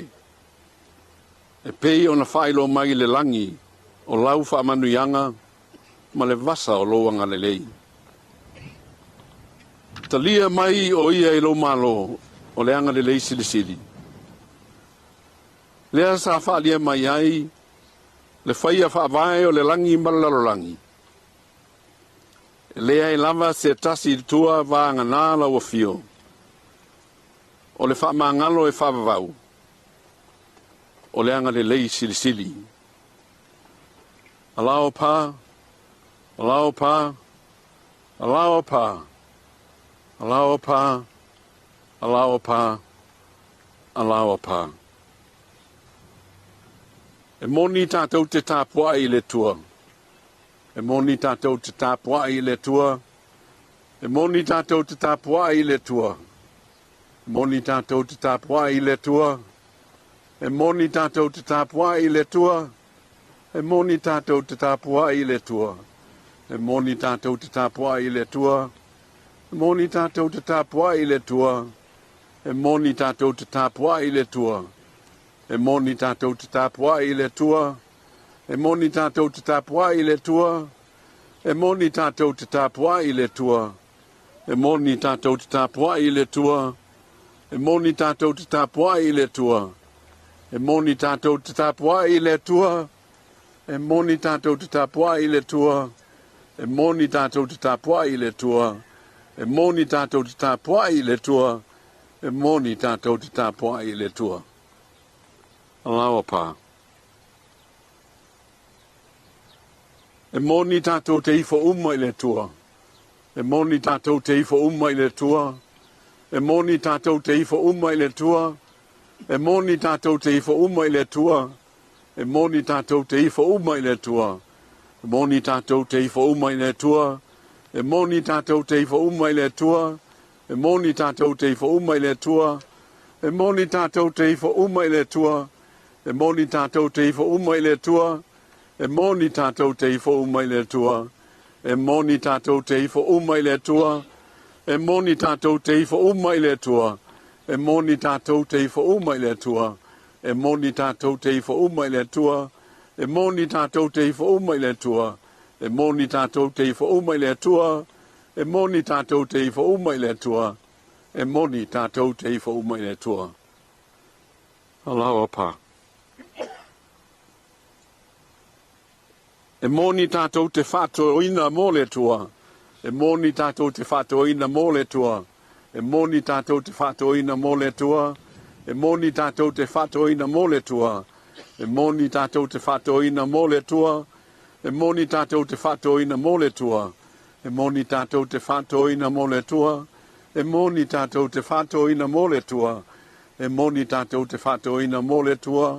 e pei ona faailoa mai le lagi o lau faamanuiaga ma le vasa o lou agalelei. Talia mai o ia i lou Malo o le agalelei silisili. Lea sa faaalia mai ai le faia faavae o le lagi ma le lalolagi. E leai lava se tasi i tua vagana lau afio o le faamagalo e faavavau o le agalelei silisili. Alao pa, alao pa, alao pa, alao pa, alao pa, alao pa. E moni tātou te tapuaʻi i le Atua. E moni tātou te tapuaʻi i le Atua. E moni tātou te tapuaʻi i le Atua. E moni tātou te tapuaʻi i le Atua. E moni tātou te tapuaʻi i le Atua. E moni tātou te tapuaʻi i le Atua. E moni tātou te tapuaʻi i le Atua. E moni tātou te tapuaʻi i le Atua. E moni tātou te tapuaʻi i le Atua. E moni tātou te tapuaʻi i le Atua. E moni tātou te tapuaʻi i le Atua. E moni tātou te tapuaʻi i le Atua. E moni tātou te tapuaʻi i le Atua. E moni tātou te tapuaʻi i le Atua. E moni tātou te tapuaʻi i le Atua. E moni tātou te tapuaʻi i le Atua. E moni tātou te tapuaʻi i le Atua. E moni tātou te tapuaʻi i le Atua. E moni tātou te tapuaʻi i le Atua. Alaoa pa. E moni tātou te ifo uma i le Atua. E moni tātou te ifo uma i le Atua. E moni tātou te ifo uma i le Atua. E moni tātou te ifo uma i le Atua. E moni tātou te ifo uma i le Atua. E moni tātou te ifo uma i le Atua. E moni tātou te ifo uma i le Atua. E moni tātou te ifo uma i le Atua. E moni tātou te ifo uma i le Atua. E moni tātou te ifo uma i le Atua. E moni tātou te ifo uma i le Atua. E moni tātou te ifo uma i le Atua. E moni tātou te ifo uma i le Atua. E moni tātou te ifo uma i le Atua. E moni tātou te ifo uma i le Atua. E moni tātou te ifo uma i le Atua. E moni tātou te ifo uma i le Atua. E moni tātou te ifo uma i le Atua. E moni tātou te ifo uma i le Atua. Alaoa pa. E moni tātou te faatoina mō le Atua. E moni tātou te faatoina mō le Atua. E moni tātou te faatoina mō le Atua. E moni tātou te faatoina mō le Atua. E moni tātou te faatoina mō le Atua. E moni tātou te faatoina mō le Atua. E moni tātou te faatoina mō le Atua. E moni tātou te faatoina mō le Atua. E moni tātou te faatoina mō le Atua.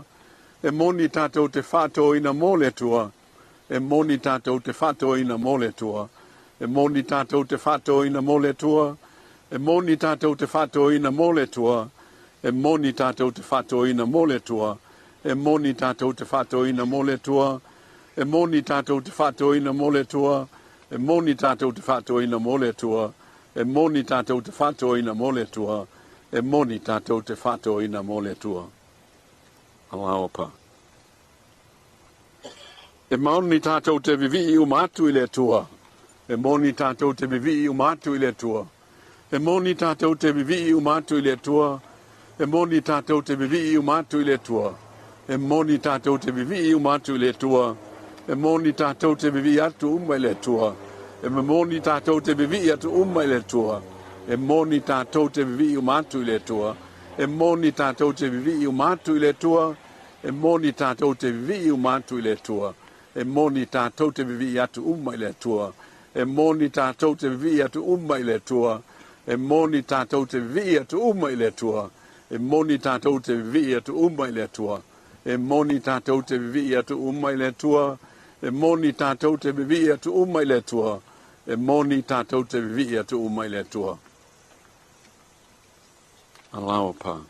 E moni tātou te faatoina mō le Atua. E moni tātou te faatoina mō le Atua. E moni tātou te faatoina mō le Atua. E moni tātou te faatoina mō le Atua. E moni tātou te faatoina mō le Atua. E moni tātou te faatoina mō le Atua. E moni tātou te faatoina mō le Atua. E moni tātou te faatoina mō le Atua. E moni tātou te faatoina mō le Atua. E moni tātou te faatoina mō le Atua. Alaoa pa. E moni tātou te vivii uma atu i le Atua. E moni tātou te vivii uma atu i le Atua. E moni tātou te vivii uma atu i le Atua. E moni tātou te vivii uma atu i le Atua. E moni tātou te vivii uma atu i le Atua. E moni tātou te vivii atu uma i le Atua. E moni tātou te vivii atu uma i le Atua. E moni tātou te vivii uma atu i le Atua. E moni tātou te vivii uma atu i le Atua. E moni tātou te vivii uma atu i le Atua. E moni tātou te vivii atu uma i le Atua. E moni tātou te vivii atu uma i le Atua. E moni tātou te vivii atu uma i le Atua. E moni tātou te vivii atu uma i le Atua. E moni tātou te vivii atu uma i le Atua. E moni tātou te vivii atu uma i le Atua. E moni tātou te vivii atu uma i le Atua. Alauapa.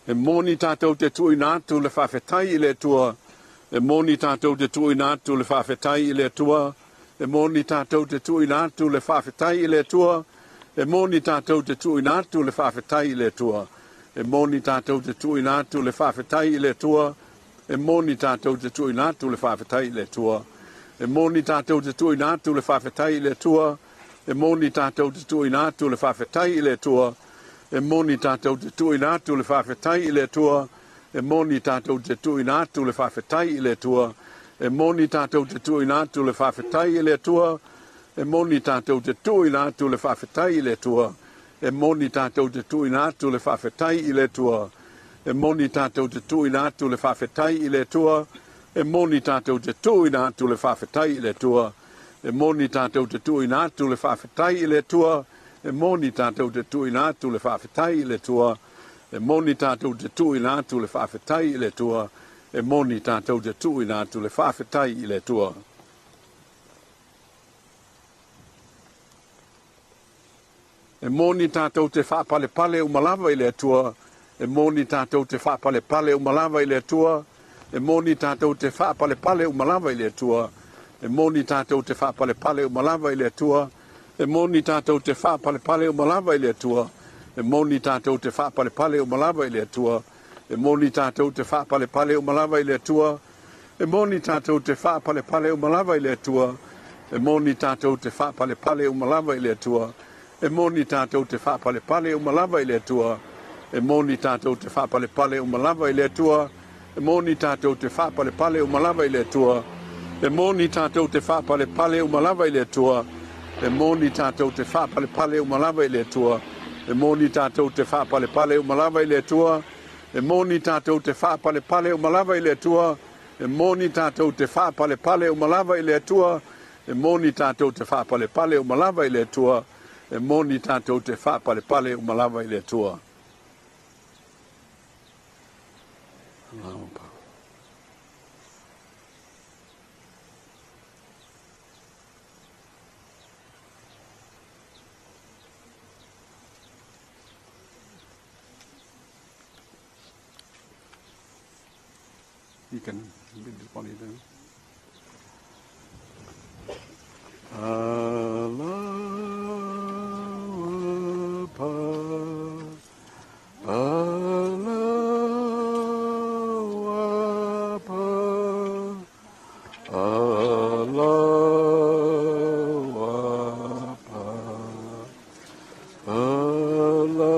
E moni tātou te tuuina atu le faafetai i le Atua. E moni tātou te tuuina atu le faafetai i le Atua. E moni tātou te tuuina atu le faafetai i le Atua. E moni tātou te tuuina atu le faafetai i le Atua. E moni tātou te tuuina atu le faafetai i le Atua. E moni tātou te tuuina atu le faafetai i le Atua. E moni tātou te tuuina atu le faafetai i le Atua. E moni tātou te tuuina atu le faafetai i le Atua. E moni tātou te tuuina atu le faafetai i le Atua. E moni tātou te tuuina atu le faafetai i le Atua. E moni tātou te tuuina atu le faafetai i le Atua. E moni tātou te tuuina atu le faafetai i le Atua. E moni tātou te tuuina atu le faafetai i le Atua. E moni tātou te tuuina atu le faafetai i le Atua. E moni tātou te tuuina atu le faafetai i le Atua. E moni tātou te tuuina atu le faafetai i le Atua. E moni tātou te tuuina atu le faafetai i le Atua. E moni tātou te tuuina atu le faafetai i le Atua. E moni tātou te tuuina atu le faafetai i le Atua. E moni tātou te faapalepale uma lava i le Atua. E moni tātou te faapalepale uma lava i le Atua. E moni tātou te faapalepale uma lava i le Atua. E moni tātou te faapalepale uma lava i le Atua. E moni tātou te faapalepale uma lava i le Atua. E moni tātou te faapalepale uma lava i le Atua. E moni tātou te faapalepale uma lava i le Atua. E moni tātou te faapalepale uma lava i le Atua. E moni tātou te faapalepale uma lava i le Atua. E moni tātou te faapalepale uma lava i le Atua. E moni tātou te faapalepale uma lava i le Atua. E moni tātou te faapalepale uma lava i le Atua. E moni tātou te faapalepale uma lava i le Atua. E moni tātou te faapalepale uma lava i le Atua. E moni tātou te faapalepale uma lava i le Atua. E moni tātou te faapalepale uma lava i le Atua. E moni tātou te faapalepale uma lava i le Atua. E moni tātou te faapalepale uma lava i le Atua. E moni tātou te faapalepale uma lava i le Atua. Alaupa. You can bid the body down. Alaupa, Alaupa, Alaupa, Alaupa, Alaupa,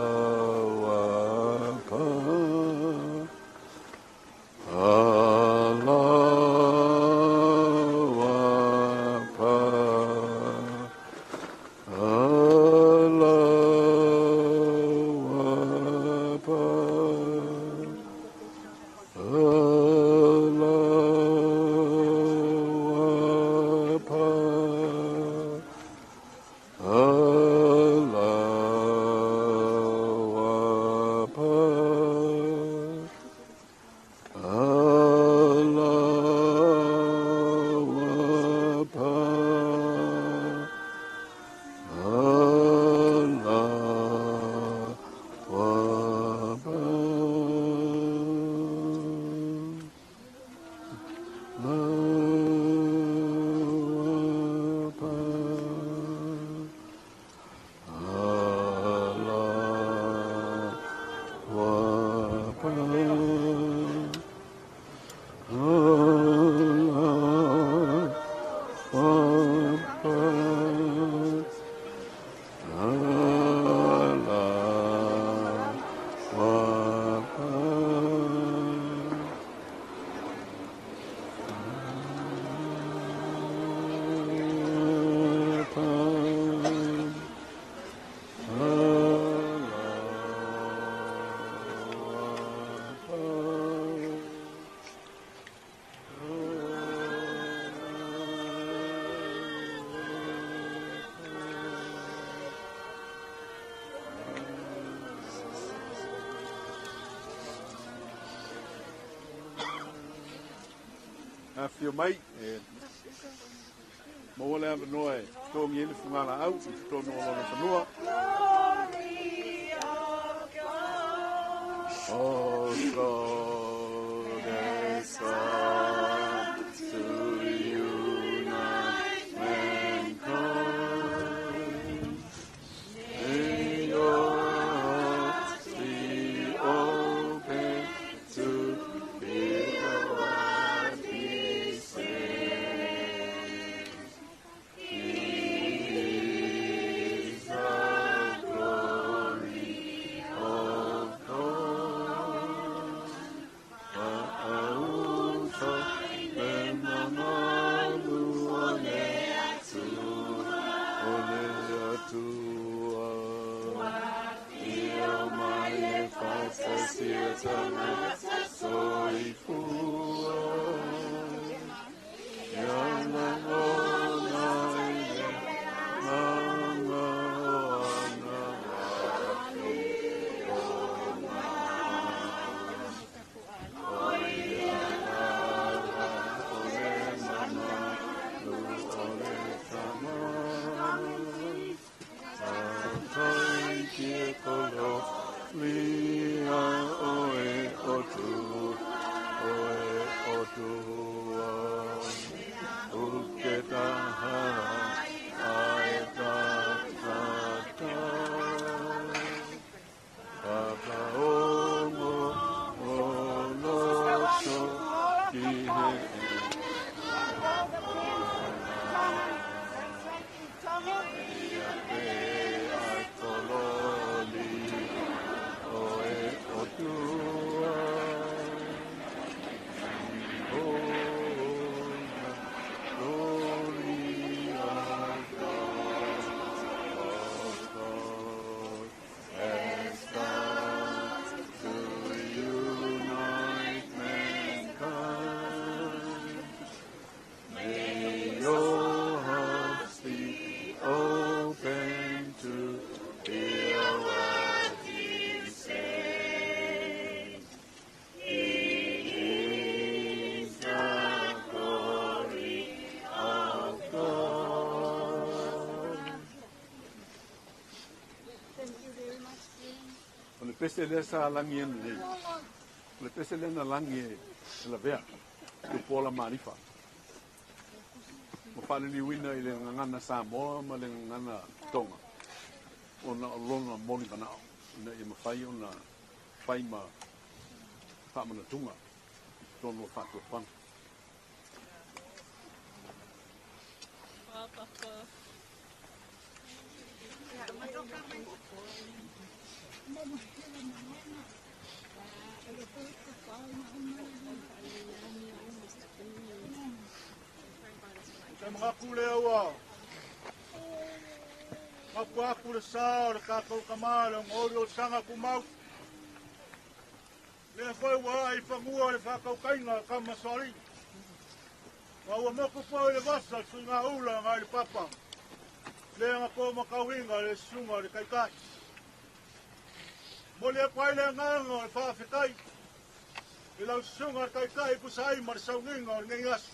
Alaupa, Alaupa, Alaupa, Alaupa. Afifio mai e maua le avanoa e totogi ai le fugalaau i totonu o lona fanua. Oh God has come to unite mankind. May your hearts be open to hear what he says. He is the glory of God. Fa'auta le mamalu o le Atua, o le Atua. Afio mai e faatasia tagata soifua. Ia lagona i le agaga o ana afioga. O ia lava o le mamalu o le Tama. Ia kololia oe o tu, oe o tua. Uke taha ai ta ta ta. Whakaongo o loto ki he Ia pe ai kololi oe o tua. Oh, the glory of God, of God has come to unite mankind. May your hearts be open to hear what he says. He is the glory of God. Thank you very much, Dean. O le pese lea sa lagi ana nei. O le pese lea na lagi e lavea. Tupuola Malifa. Ma faaliliuina i le gagana Samoa ma le gagana Toga. Ona o lona moli manao. Ina ia mafai ona fai ma faamanatuga. I totonu o faatuapaga. Se manatu lea ua mapu atu le sa o le tatou tamā le ogaoli o le saga tumau. Lea foi ua aa i fanua le faatautaiga a Tama Soalii. Ma ua motu foi le vasa le suigaula agai le papa. Lea na tōmatauina le susuga o le Taitai. Momoli atu ai le agaga o le faafetai i lau susuga le Taitai e tusa ai ma le sauniga o lenei aso.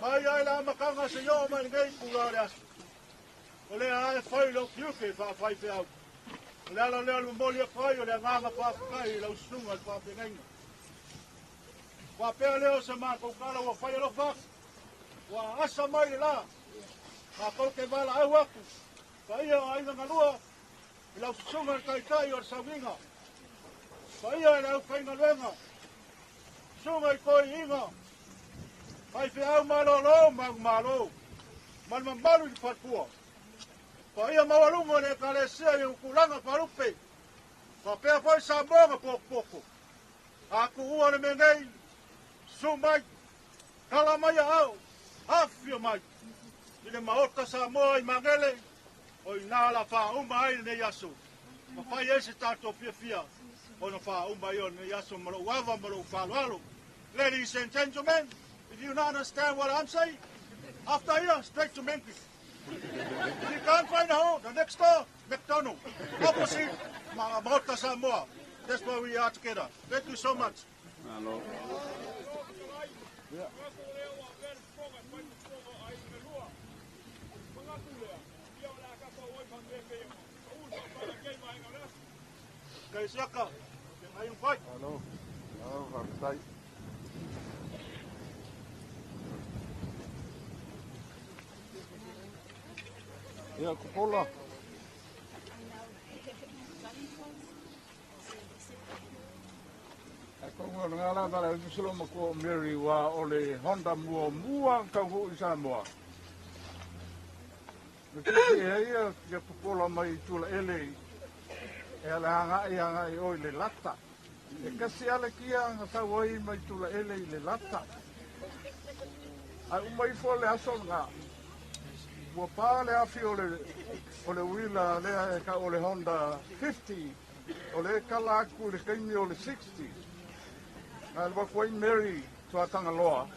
Mai ai le amataga seia oo mai lenei itula o le aso. O lea lava e fai lou tiute faafaifeau. O le ala lea o le momoli atu ai o le agaga faafetai i lau susuga i le faafeagaiga. Faapea lea o se matou tala ua fai alofa atu, ua asa mai le la, matou te valaau atu, paia o aiga galua, i lau susuga i le Taitai o le Sauniga, paia i le aufaigaluega, susuga i toeaiina, faifeau malolo ma agumalo, ma le mamalu i le faletua. Paia maualuga o le Ekalesia i ona tulaga faalupe, faapea foi Samoa na potopoto. A tuua le mea nei, susu mai, tala mai aao, afifio mai i le Maota Samoa i Magele, o i ina la faauma ai lenei aso, ma fai ai se tatou fiafia ona faauma ai o lenei aso ma lou ava ma lou faaaloalo. Ladies and gentlemen, if you not understand what I'm saying, after here, straight to Memphis. If you can't find a home, the next door, McDonald, opposite Maota Samoa. That's where we are together. Thank you so much. Malo. Kai siaka, te mai un fai. Alo, alo, faafetai. Ia, Kopola. Atonu o lena lava le uso lo matua o Mary ua o le Honda muamua na taunuu i Samoa. Na tietie ai ia popola mai i Tulaele e ala agai agai i o i Lelata. E tasi lava le kia na sau ai mai Tulaele i Lelata. Ae uma ifo le aso lena, ua pa le afi o le o le uila lea e tau o le Honda 50, o lea e kala atu i le taimi o le 60. Na alu atu ai Mary Tuatagaloa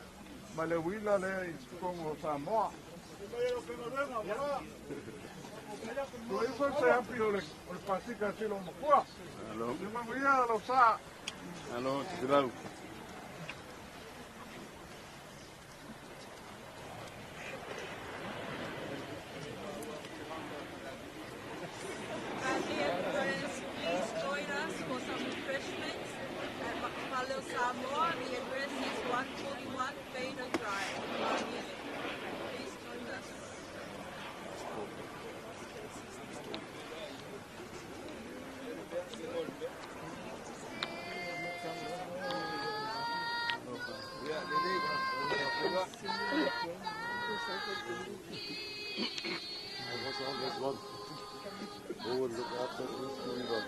ma le uila lea i totonu o Samoa. Ua ifo se afi o le o le pasika a si loomatua. Ia manuia lou sa. Malo, Tofilau. Our dear friends, please join us for some refreshments at Fale o Samoa. The address is 141 Bader Drive, Pānele. Please join us. I was on that one. Go and look after this river.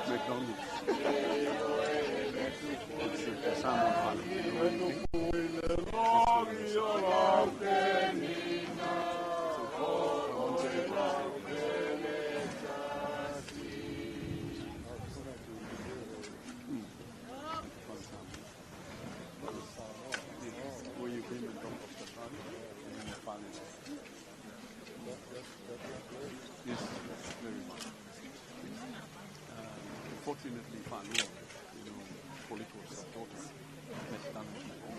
McDonald's. It's a Samoan pilot. Where you came and dropped off the Yes, very much. Unfortunately, Falua, political supporter, has done it all.